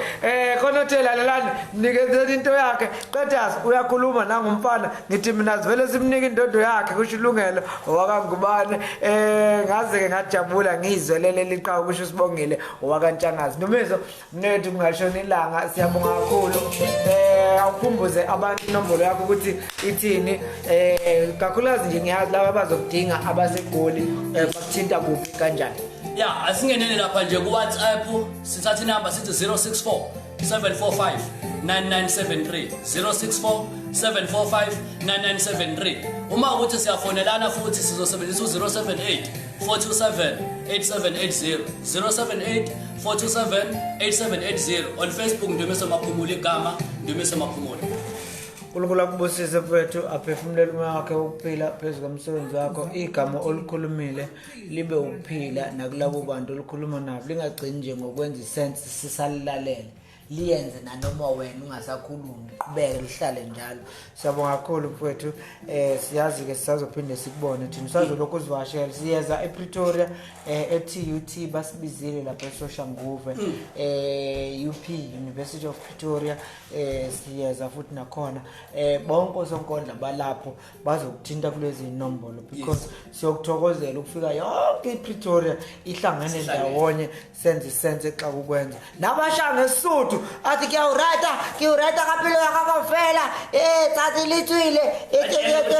khona othe lalelani, mnikezeni into yakhe. Qedas uyakhuluma nangumfana, ngithi mina sivele simnike indodo yakhe, kusho ilungelo owakangubane. Ngaze ke ngajabula ngizwelele liqhawe, kusho Sibongile owakaNtshangazi. Ndumiso mnethu, kungashona ilanga, siyabonga kakhulu. Awukhumbuze abantu inombolo yakho ukuthi ithini, kakhulukazi nje ngiyazi laba abazokudinga abaseGoli, bakuthinta kuphi, kanjani? Ya, asingenele lapha nje ku-WhatsApp, sithatha inamba sithi 064 745 9973, 064 745 9973. Uma ukuthi siyafonelana futhi, sizosebenzisa u-078 427 8780, 078 427 8780. On Facebook, Ndumiso Maphumulo, igama Ndumiso Maphumulo. uNkulunkulu akubusise mfethu, aphefumulele umoya wakhe wokuphila phezu komsebenzi wakho. Igama olukhulumile libe ukuphila nakulabo bantu olukhuluma nabo, lingagcini nje ngokwenza isense sisalilalele, liyenze nanoma wena ungasakhulumi, qhubeke lihlale njalo. Siyabonga kakhulu mfowethu. Siyazi ke sisazophinde sikubone thina, usazolokhu uzivakashela. Siyeza ePretoria, e-TUT, basibizile lapha eSoshanguve, UP, University of Pretoria. Siyeza futhi nakhona. Bonke osonkondla balapho bazokuthinta kulezi nombolo because siyokuthokozela ukufika yonke iPretoria ihlangene ndawonye, senze isense xa kukwenza nabasha ngesuthu athi kuyawurata kuyawurata kapilo yakakafela tsatsi litswile.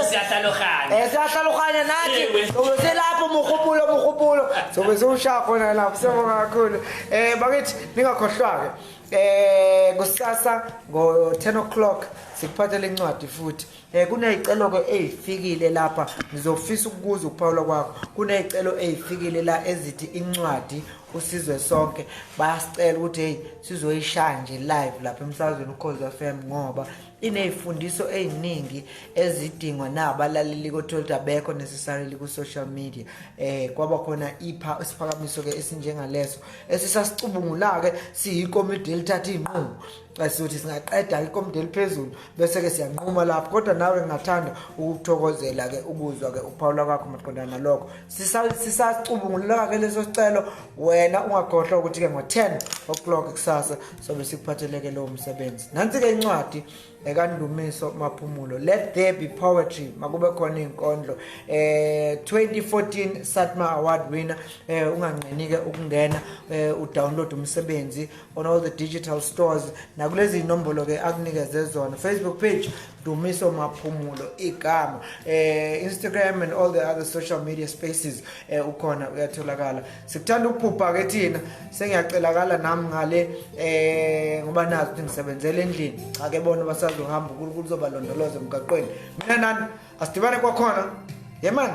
Siyahlaloganya. Siyahlaloganya nathi. Ewe. Sobe silapho, muhupulo muhupulo, sobe siwushaya khona lapho. Siyabonga kakhulu. Bakithi, ningakhohlwa ke, kusasa ngo 10 o'clock sikuphathele incwadi futhi. Kunezicelo ke ezifikile lapha, ngizofisa ukubuza ukuphawula kwakho. Kunezicelo ezifikile la ezithi incwadi usizwe sonke, bayasicela ukuthi hey, sizoyishaya nje live lapha emsakazweni Ukhozi FM, ngoba inezifundiso eziningi ezidingwa nabalaleli kothola ukuthi abekho necessarily ku social media. Kwaba khona ipha isiphakamiso ke esinjengaleso esisasicubungula ke siyikomidi elithatha izinqumo, esithi singaqeda ikomidi eliphezulu bese ke siyanquma lapho. Kodwa nawe ngingathanda ukukuthokozela ke ukuzwa ke ukuphawula kwakho maqondana nalokho. Sisacubungula ke leso sicelo. Wena ungakhohlwa ukuthi ke ngo-10 o'clock kusasa sobe sikuphatheleke lowo msebenzi. Nansi ke incwadi ekaNdumiso Maphumulo, Let There Be Poetry, makube khona izinkondlo, 2014 Satma Award winner. Unganqeni ke ukungena udownload umsebenzi on all the digital stores nakulezi inombolo ke akunikeze zona. Facebook page, Dumiso Maphumulo igama, Instagram and all the other social media spaces, ukhona, uyatholakala. Sikuthanda ukuphupha ke thina. Sengiyacelakala nami ngale, ngoba nazi ukuthi ngisebenzela endlini. Cha ke, bona basazohamba, uNkulunkulu uzobalondoloza emgaqweni. Mina nani asidibane kwakhona, yemani.